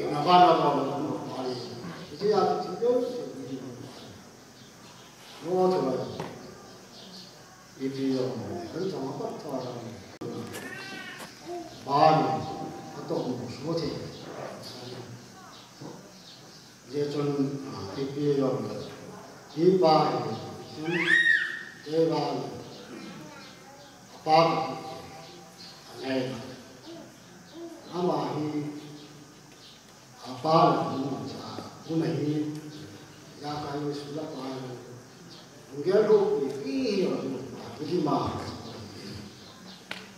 Ei na ba na bol le, an pa ni si. Iti a, si lo si, minu mipa. Ngo thua. Ipi jong, kan chong a pat thua jong. Ban, a to mo so the. Hijeh chun, ipi jong. Ipa, ipi, ipi, ipa, apa, anai. Ama hi, Apa la, mu cha, mu na hi, ya ka yu su la pa la. Mu gel ro pi pi hi la, mu pa pi di ma.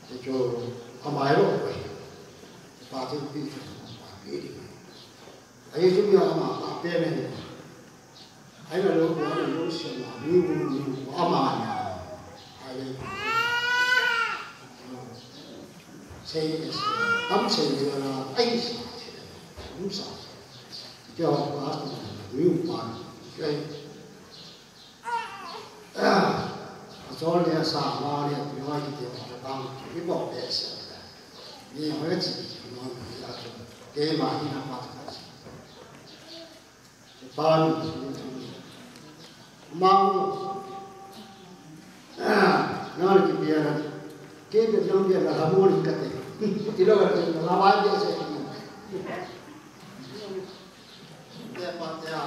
Te cho, ama ro pa. Pa te pi cha, pa pi di ma. Ai su ya ma pa pe me. Ai na lo, lo, lo, lo, sia na, mi, mi, mi, mi, ama na. Ai le. Sei, sei, tam sei, ai, sa, tam sa. Kio, pa, mi, pa, sei. A chol le, sa, ma le, mi, ai, kio, pa, mi, pa, pe, sei. Mi, ai, chi, mi, ai, kio, ke, ma, ni, na, pa, ta, sei. Pan. Mang. Ah, nang kipian. Kipian nang pian lah, kamu ni kate. Ilo kate, lah, wai dia se. Dia pa dia.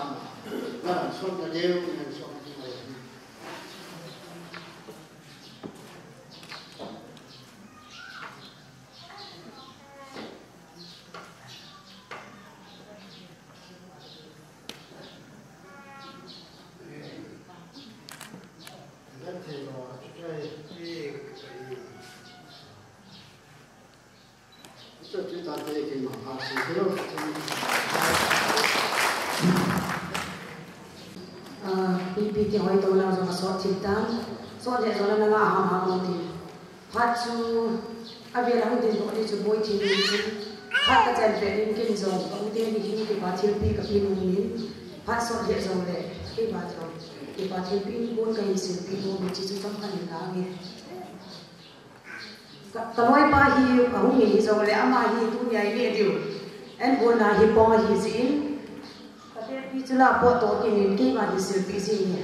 Nah, son dia, dia son dia. Ah, P P T hoi to lang jong a sot thim tan. Sot le jong la na nga ham ham mo ti. Phat chu, a vel a hung ding doh ni chu boi thim ni chu. Phat ka chan pet in ken jong, ka u te ni hi kipa thilpi ka pe nung in. Phat sot le jong le, kipa jong, kipa thilpi ni bon ka hin silpi nung ni chu chu tam ka ni la nge. Ka, ka loipa hi, a hung ni hi jong le, ama hi tu ni a i ve diu. En bon na hi pong a hi jin. Ka te pi chu la po to kin in, keima hi silpi jin ni.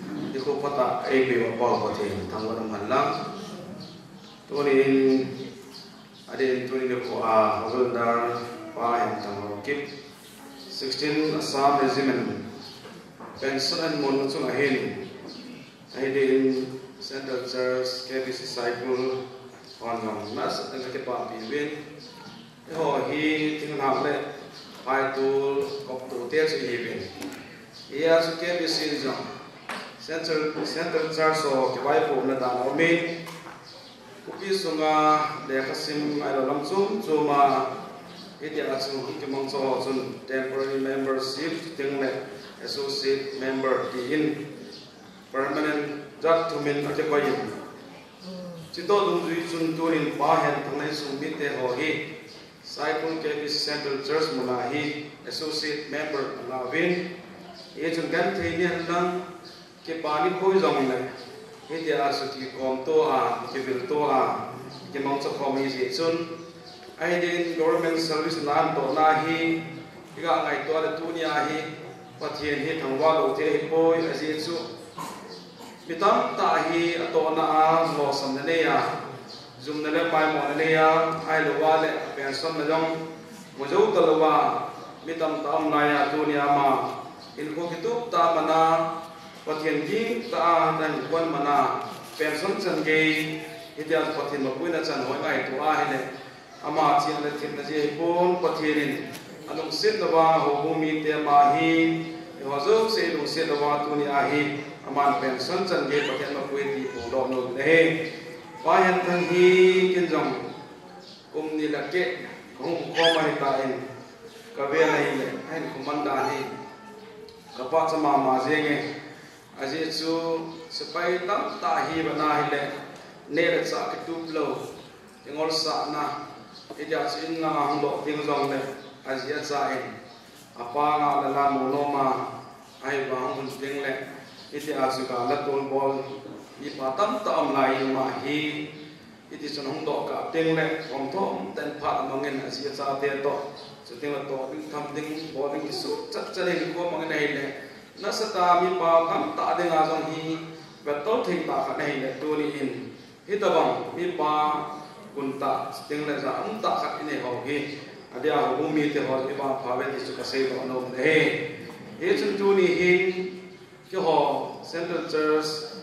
Nikho phatah eipeuva Pa Pathen thangvah in umhen lang. Tunin, adeh in tuni nikho a Havildar Pa Henthanglou Kip, sixteen Assam Regiment, pension anmun chunga hin, adeh in Central Church K B C Saikul hon jong nasatah in kakipah uvin. Eiho hi thinglhang le phaitol koptoh te chu ihiuvin. Hijeh chun K B C in jong Central, Central Church ho kivaipohna dan aumin, khopi sunga lekhasim ngailou lam chom chom a, hitia chu kimangcha ho chun temporary membership chuteng le associate member tin permanent jat thum in akivai in. Chutoh dungjui chun tunin Pa Henthanglou insung mite ho hi Saikul K B C Central Church muna hi associate member ana uvin. Hichun genthei ni hen lang, kipa nikho hijong le, hitia chu kikhom to a, kivil to a, kimangcha khom ahi jeh chun, adeh in government service natohna hi, iga ngaito le tunia hi, Pathen hi thangvah lou thei ahipoi, ajeh chu mi tamtah hi atohna a lhahsamna nei a, Jumna le paimona nei a, ahilou a le pension na jong mu jou talou a, mi tamtah um lai a tuni ama hinkho kitup tah a mana, Pathen ding tah a hinkho amana, pension chan gei, hitia Pathen mapuina chan hoi ngaito ahile, ama chihna le themna jeh ahipon Pathen in alungset louva houbung mite ama hi, eiho jouse lungset louva tuni a hi, aman pension chan gei Pathen mapui ti phongdoh nom ahi. Pa Henthang hi ken jong kum ni le keh kahung khom ahitan, kavel ahile ahin khoman dan hi kapachat mama jenge. Ajeh chu sepai tamtah hi vana hile, neh le chah kitup lou, kingolsahna, hitia chu in langa hung doh ding jongle aji acha in, apa ngah le la mu nom a, ahivang hung hun tengle, hitia chu gal le tol bol mipa tamtah um lai in ama hi, hiti chun hung doh kah tengle, lungthim tah in phat amangin aji achate toh, chutengle toh ding tham ding, bol ding kisuhchat chat in kho mangin ahile, nasatah a mipa tamtah dinga jong hi, vettol thei tah khat ahile tuni in, hitobang mipa guntah, chutengle ja umtah khat inei ho hi, adia houbung mite ho i vangpha uve ti chu kaseidoh nom ahi. Hichun tuni hin, keiho Central Church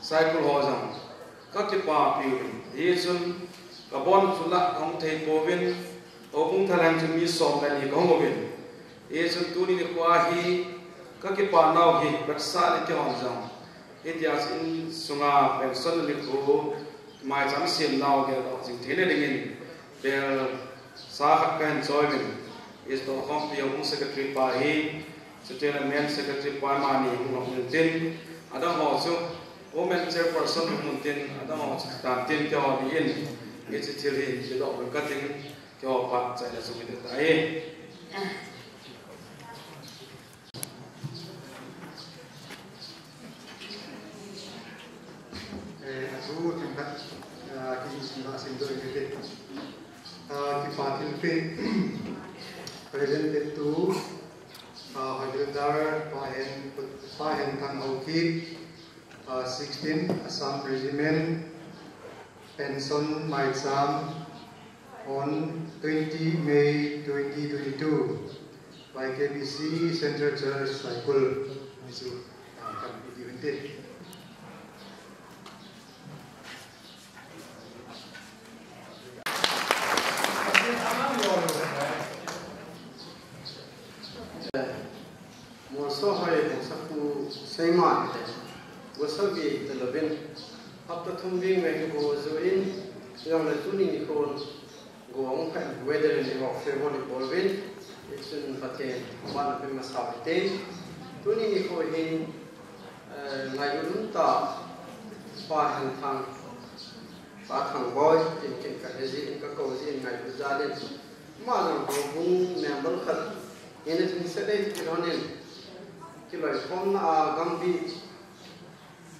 Saikul ho jong kakipapi uvin. Hichun kabon chu la kahung thei pouvin, houbung thalheng chun mi som le ni kahung uvin. Hichun tuni nikho a hi kakipa nau hi vetsah le keihon jong, hitia chu insunga pension nikho maicham sem nau geldoh jing theina dingin, bel sa khat kahin choi uvin. Hiche toh khompi a houbung secretary pa hi, chutengle men secretary pa mani hung hung tin, adang ho chu women chairperson hung tin, adang ho chu dan tin keiho ni in, hiche thil hi kidoh uvin kating, keiho phat chaina chu kiti tai. Eh, atu themkhat, ah, kihin simdoh ing kate. Ah, kipa thilpeh, present to, ah, Havildar Pa Hen, Pa Henthang Haokip, ah, sixteen Assam Regiment, pension maicham on twenty May twenty twenty-two, Y K B C Central Church Saikul. Hichu, ah, kahin pe diu hinte. Molso hoi hung sapu seima hite. Gosabi te louvin. Hapta thum veng veng kigo jou in, jongle tuni nikhon go hung phat weather in eiho favour in bol uvin. Hichun Pathen phatna pe masa uvin tin. Tuni nikho hin, eh, ngailut umtah Pa Henthang, Pa Thangboi, tin ken kahe jin, kakou jin ngailut jal in. Ama jong houbung member khat hina ding sei dei ti lhonin, kiloikhomna a Gambih,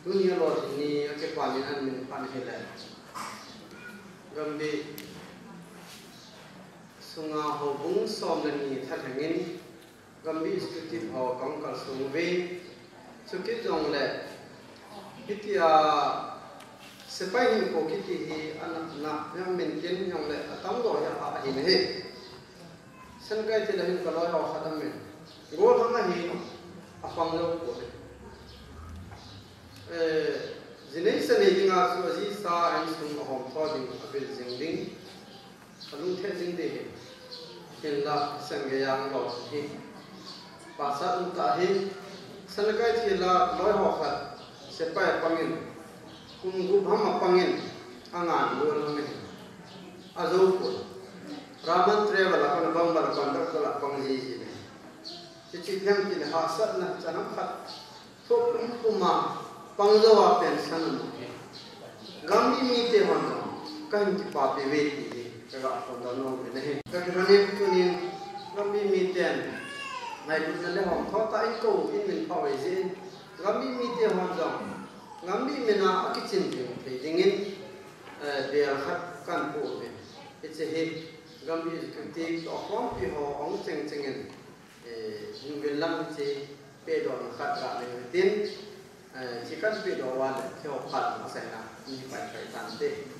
tuni a lolhin ni a kipanin ahin min phat hile, Gambih sunga houbung som le ni thalheng in, Gambih executive ho kahung kalsong uve. Chukit jongle, hitia sepai hinkho kiti hi ana, ana, jong min tin jongle, atamjo hi a, ahin ahi. Sankai thila hin kaloi ho khat amin. Gollhang ahi, apang jou poi. Eh, jinei sanei dinga chu ajisa a insung ahom tho ding, avil jing ding. Alungthim jing ding ahi. Hinla, Sangay a lolhin hi pachat umtah ahi. Sankai thila loi ho khat, sepai apangin, kum gup ham apangin, angan gollhang ahi. Ajou poi. Raman travel a kon, bang bal a kon, doctor a pang jiji ahi. Hiche theng tin hahsatna chan ham khat. Thopum puma pang jou a pension amu hi. Gambih mite hon jong kahin kipapi uve ti hi kaga phongdoh nom uvin ahi. Kakipah in tunin Gambih miten ngailutna le hom tho tah in kou in min phah uve jeh in, Gambih mite hon jong Gambih min a akichin ding thei dingin, eh, bel khat kahin po uve. Hiche hi Gambih executive toh khompi ho ahung cheng chengin, eh, hung vil lang hiche pehdohna khat kanei uve tin, eh, hiche kahin pehdoh uva le, keiho phat achaina, mi pai pai tante.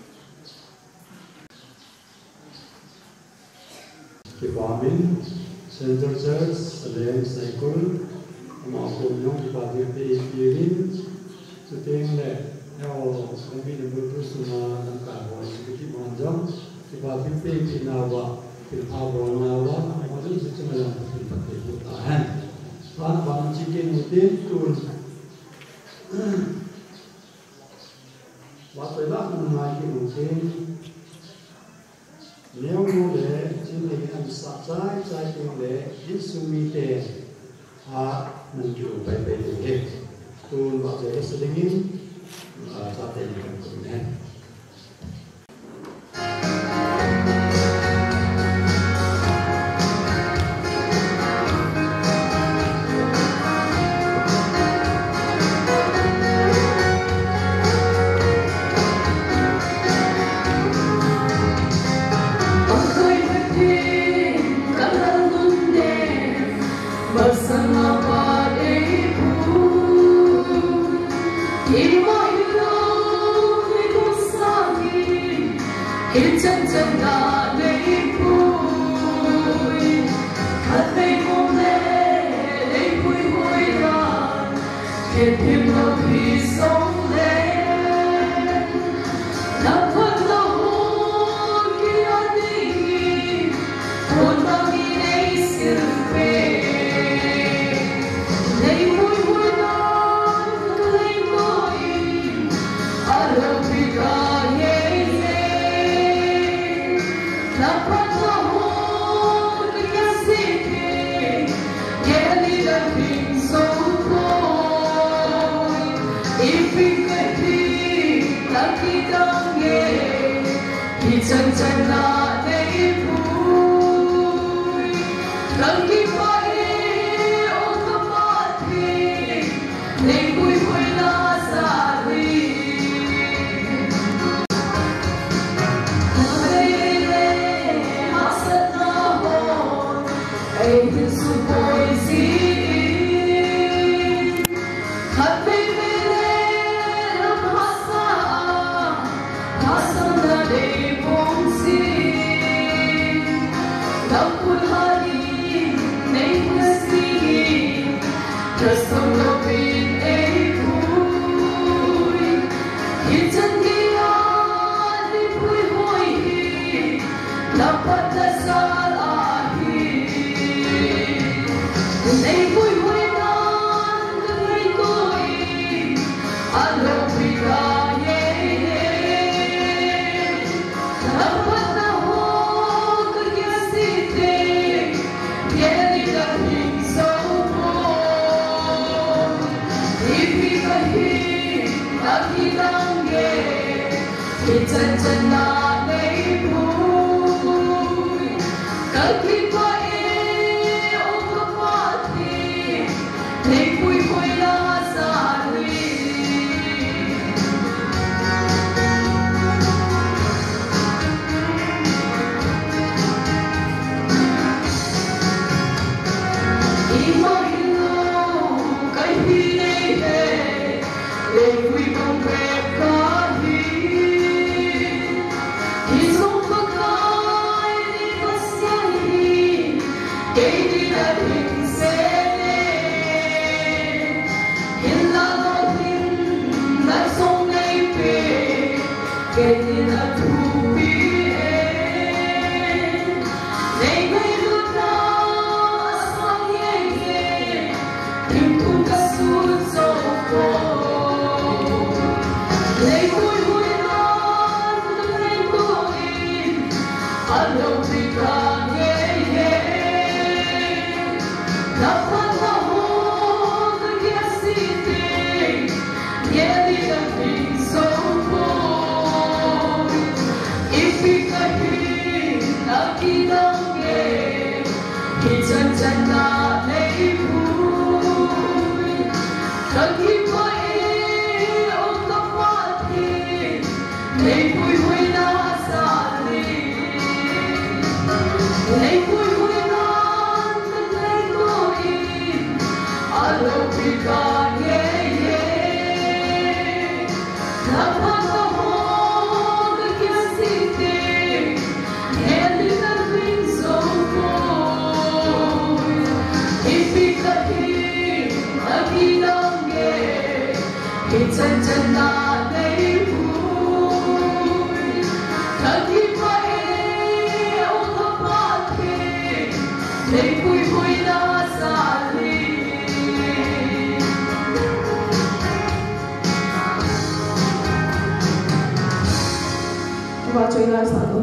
Kipa min, Central Church, Salem Saikul, ama kom jong kipa thilpeh ipeuvin, chuteng le, eiho, Gambih Number Two sunga lamkai ho, executive ho jong, kipa thilpeh ipeuvin, thilpha bolnauva, ama jong chu chunga jong Pathen phatthei boh tahen. Pan pan chi keng utin tun. Vahchoi lah ngai kit ute. Neo nu le, Chinlei in an sah chai chai teng le, insung mite, a, nang kiu pai pai ding ahi. Tun vahchoi lah sa dingin, a, chate ni kan kum e.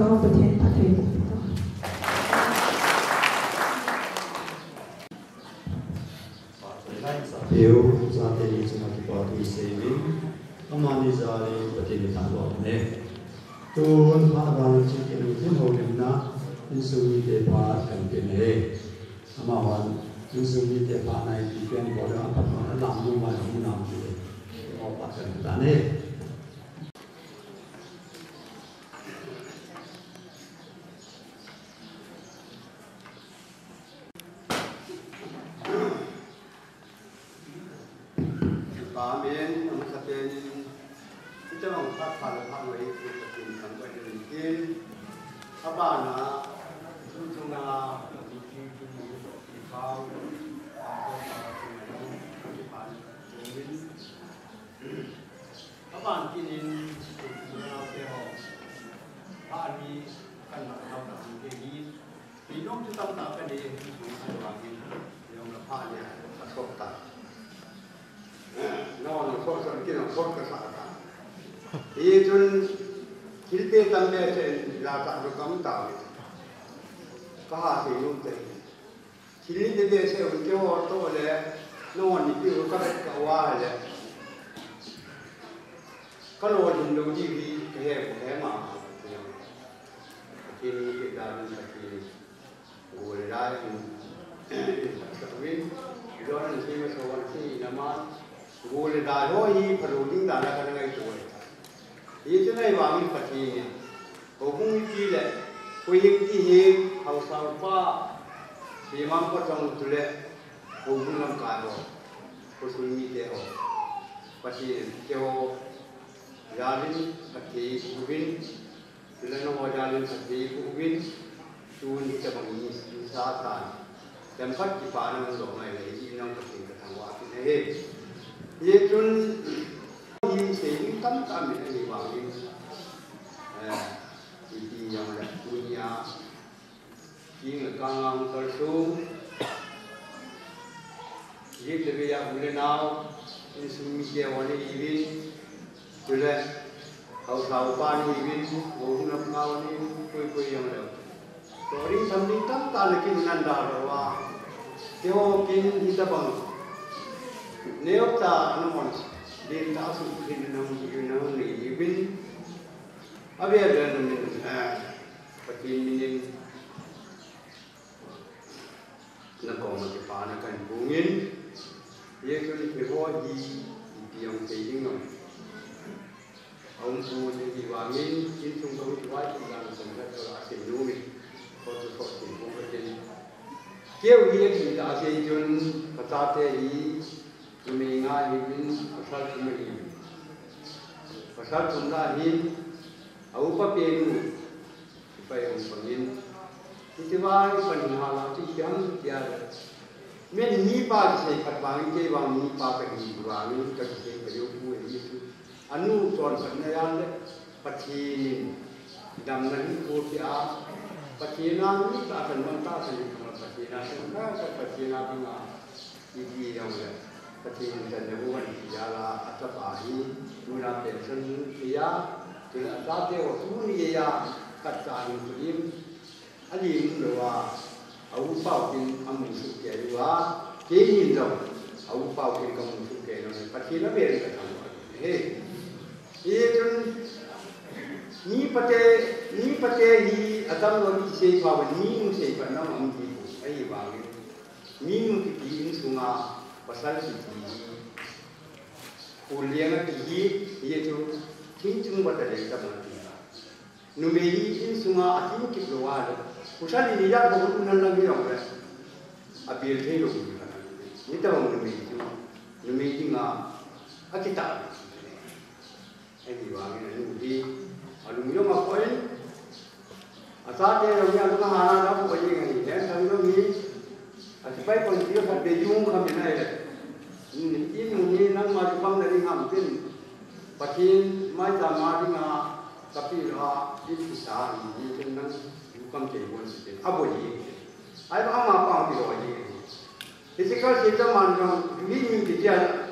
Pathen phatthei boh in. Pathen lai sapeu, chate ni chunga kipathu isei uvin, amani jal in Pathen ithangvah u ahi. Tun phat vang chu kin u tin houlimna, insung mite phat kahin pe ahi. Amavang insung mite phat nai ti pen bol a phat vang alam nu mai hung nam ti le. O phat kahin pe tan ahi. Amen. Namaste. Ita bang phat phat le phat wai, Pathen thangvah in tin. Abana, tu tu na, tu tu tu, tu tu, tu tu, tu tu, tu tu, tu tu, Aban kinin, naote ho. Pha ni, kan na thau ta ni ke ni. Ni nom chu tam ta ka ni, ni chu ka wa ni. Yong na pha ni, ka sok ta. No, no, sok, sok, kin no, sok ka sa ta. Ni chun, thil te tam be se, la ta ru kam ta. Ka ha se yum te. Thil ni te behseh un keiho toh le, nangho nipi u ka vet ka uva le. Ka lolhin lou diu hi ka he, ka he ma. Pathen in kidalin Pathen in. Gol le dal in, in ka uvin. Don in si ma so wan si na ma. Gol le dal ho hi phalou ding dan a ka na ngaito e. Hichu ahivangin Pathen in, houbung mipi le, koi hing ti hi, haosa upa, Hemam Pachong chule, houbung lamkai ho, khosung mite ho, Pathen in, keiho, jal in, Pathen in, chule nangho jal in, Pathen in, Tun hitabang ni, ni sa tan. Themkhat kipana hung doh ngai le, hi nang Pathen ka thangvah kit ahi. Hichun, hi sei ding tamtah um in ahivangin, eh, ipi jong le, tunia, king le kang a hung kalsong, Jit le vei a u le nao, insung mite ho ana hiuvin, chule, haosa upa ana hiuvin, houlim lamkai ana hiuvin, koi koi jong le. Toh ding tham ding tamtah ana kimu nan da lou a. Keiho kin hitabang. Neocha ana mon, ding tah a sukhin ana hung hiuvin, ana hiuvin. Avel vel in, eh, Pathen min in. Na koma kipana kahin pungin, Jesu ni keiho hi ipi jong sei ding ham. Aum pon ahivangin, insung kahung kivai pon dan kong khat kala sei nom e. Kho chu kho sei pon katin. Keiho hi ipi ta sei chun, ka chate hi, numei nga ahiuvin, pasal thum ahiuvin. Pasal thum lah hin, a upa penu, Pai hung pangin. Hiti vai pan hung hala chu ipi ham tia le. Min mipa kisei phat vangin kei vang mipa kahi vangin kakisei kajo pu ahi chu. Anu chonphatna jal le Pathen in damna hin pupia. Pathen a mi tahsan man tahsan in Pathen a, Pathen a dinga. Ipi jong le, Pathen in channa bu ahin pe jal a, achapa hi, tuna pension ahin pe a, tuna achate ho tuni geiya, khat cha hin tulim, alim lou a, a upa u kin amu soh kei u a, keinin jong, a upa u kin kamu soh kei lou, Pathen a bel ka thangvah e. Hichun, mi pate, mi pate hi, atam lou kisei pha uva, mi nu sei pha na um ti, ahivangin. Minu kiti insunga pasal kiti hi, khulianga ti hi, hichu thingchung bata lei tabang ti. Numei hi insunga athim kit lou a le, pasal in ijat bol un lang hi jong le, abel thei lou. Hitabang numei chu, numei dinga, akitah. Ahivangin anu hi, alung jong akhoh in, achate jong hi alung ahang a, abu ahi ngai, len thang jong hi, asepai kon ti khat be jung kham in ahile. Inu hi nangma chu pang na ding ham tin, Pathen maicham a dinga, kapi lou a, in kisa hi, hi tin nang, ju kam kei bon si tin, abu ahi. Ahivang ama pang ti lou ahi. Hiche kal se ta man jong, ju hi min ti tia.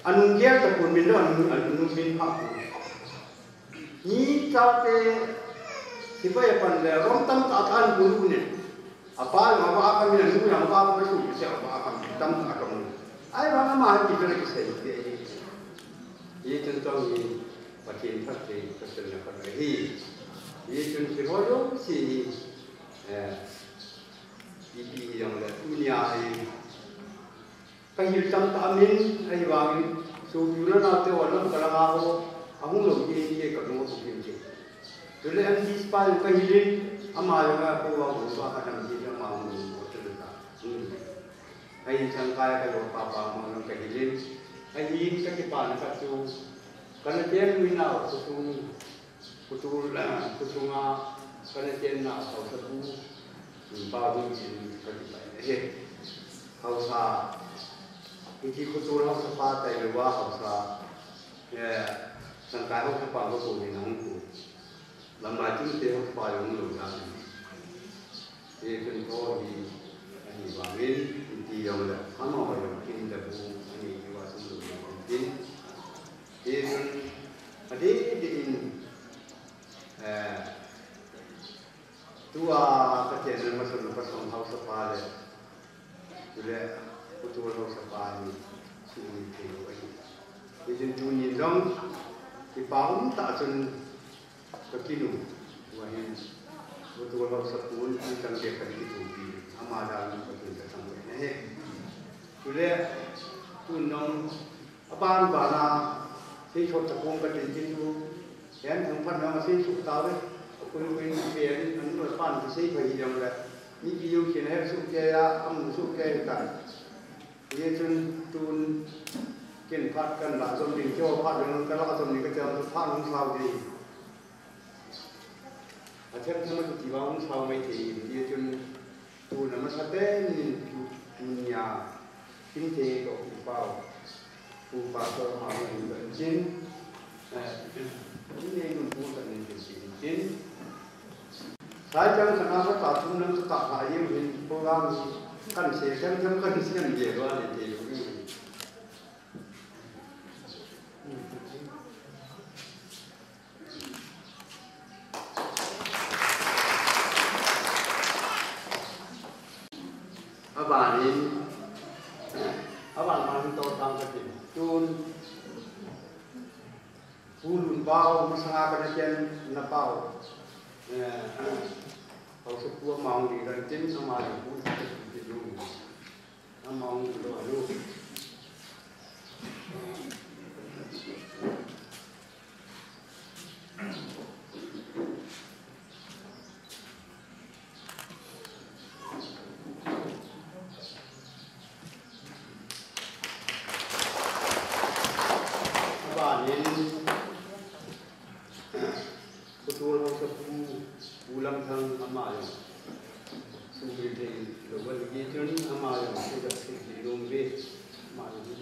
Anung gel tapon min lou, anung, anung min pha pon. Ni chaote, sipai apan le, rom tamtah tah ahin bulu ne. Apa jong ava akam in, anu jong ava akam in, asu jong ava akam in, tamtah akam in. Ahivang ama hi kiti le kisei te ahi. Hichun tong hi, Pathen phatthei, Pathen na phatthei ahi. Hichun kihoi jouse hi, eh, ipi hijongle, tunia hi, Kahil tamtah aum in, ahivangin, sopi u le naote ho lam kalang a ho, ahung lou ding ahi ti kalung a buk in ti. Chule M D C pa jong kahil in, ama jong a ko a hung pa kadam ti ama hung lou ko chule ka. Hmm. Ahin sangkai a kalo pa pa ama jong kahil in. Ahin kakipana khat chu, kana chen u nau, ko chu Khutul, ah, khusunga kana chenna haosapu, um, pa hung in kati pai ahi. Haosa, hiti khutul haosapa tailou va haosa, eh, sangkai haosapa ho ko ni nang ko. Lamlai chungte haosapa jong lou dan. Hichun kho hi, ahivangin, hiti jongle, amaho jong kin da bu, ani, iva sum lou jong kin. Hichun, adeh deh in, eh, tua ka chenna masang ka song haosapa le, chule, khutul haosapa ni, sum ni thei lou ahi. Hichun tuni jong, kipa um tah chun, Ka kinu, tua hin, tua tua haosapun, tu tang dia ka ding tu pi, ama dan ka kin ka tang le ne he. Chule, tu nong, aban bana, sei thot ta kong ka ding tu, yan thang pan na sei su ta le, ko ko ni pe, an ko pan ki sei phai jong le, ni ki yu kin he su ke ya, am su ke ta. Hichun tun kin phat kan la jom ding, keiho phat jong kan la jom ding, ka jam phat hung sao ding. Athem thema kiti vang hung sao mai thei, hichun tun amasa pen in tu, tunia, kin thei toh pu pau, pu pa toh ma hung kan chin, eh, in nei nun pu kan nin kan chin, chin. Sai chang kana sa ta thum nang sa ta ha yu hin program kan se chang chang kan se an ye ba le te yu. Abanin, aban man to tang ka tin. Tun, Pu Lunpau, masanga kana chenna pau. Eh, haosapu ama hung ding kan tin, ama hung ding kan tin. Ama hung ding kan tin. Abanin, khutul haosapu, Pu Lamthang ama jong. Sumil thei lou va ligi chun ama jong, khutul thei lou ve, ama jong.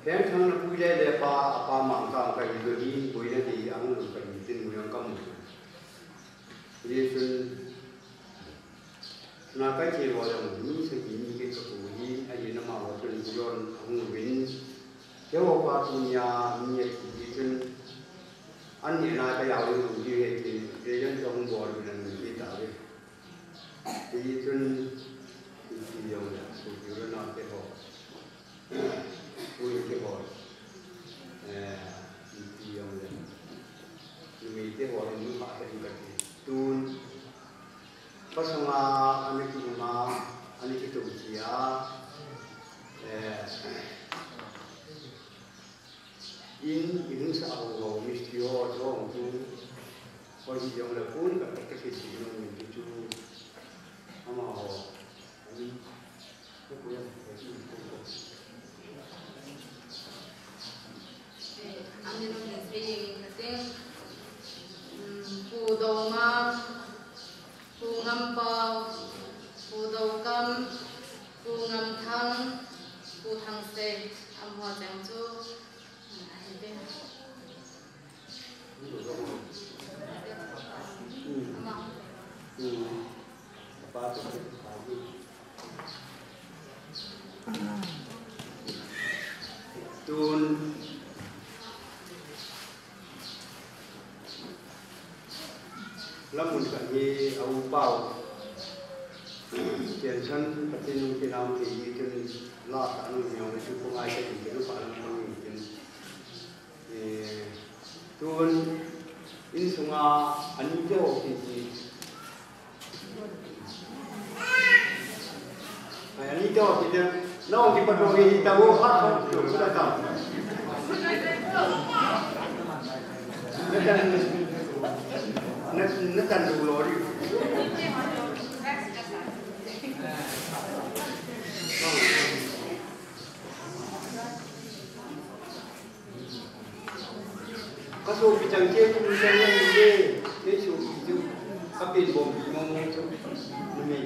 Hengthang na pu le le pa, apa Mangkang kahi, Loni boina ding ahung lou kahi, tin mu jong kamu. Hichun, na kai che ho jong, mi sagi ni kei ka pu hi, ahin amaho chun Pu Jon ahung uvin. Keiho pa tunia mi ati hi chun, an nehna ka jao ding u hi he tin, Pu Jon chu ahung bol uvin amin kei tave. Hichun, ipi jong le, sopi u le naote ho. Tun kihol. Eh, ipi jong le. Numei te ho in nungah khat in kati. Tun. Khosung a, ana ki um a, ana ki tou chi a. Eh, in, in sa ho ho, mistri ho, chu hung tu. Ho hi jong le kun ka, ka, ka ki si jong min ki chu. Amaho. Ani. Pu Doma, Pu Ngampau, Pu Dokam, Pu Ngamthang, Pu Thangsei, amaho cheng chu, ahi ve. Lamun khat hi a upa u, Kiangthan Pathen nung kinam thei hi tin, la ta nung hiong le chu ko ngai ka tin, ken pa lam pang ni tin. Eh, tun insunga ani te ho kiti. Ai, ani te ho kiti. Na ho kipat ho kiti ta ho khat khat lo khat ta. Na tan, na, na tan lo lo ri. Ka sopi chang che, tu chang le, le, le sopi chu, ka pen bom, mo, mo chu, ni me.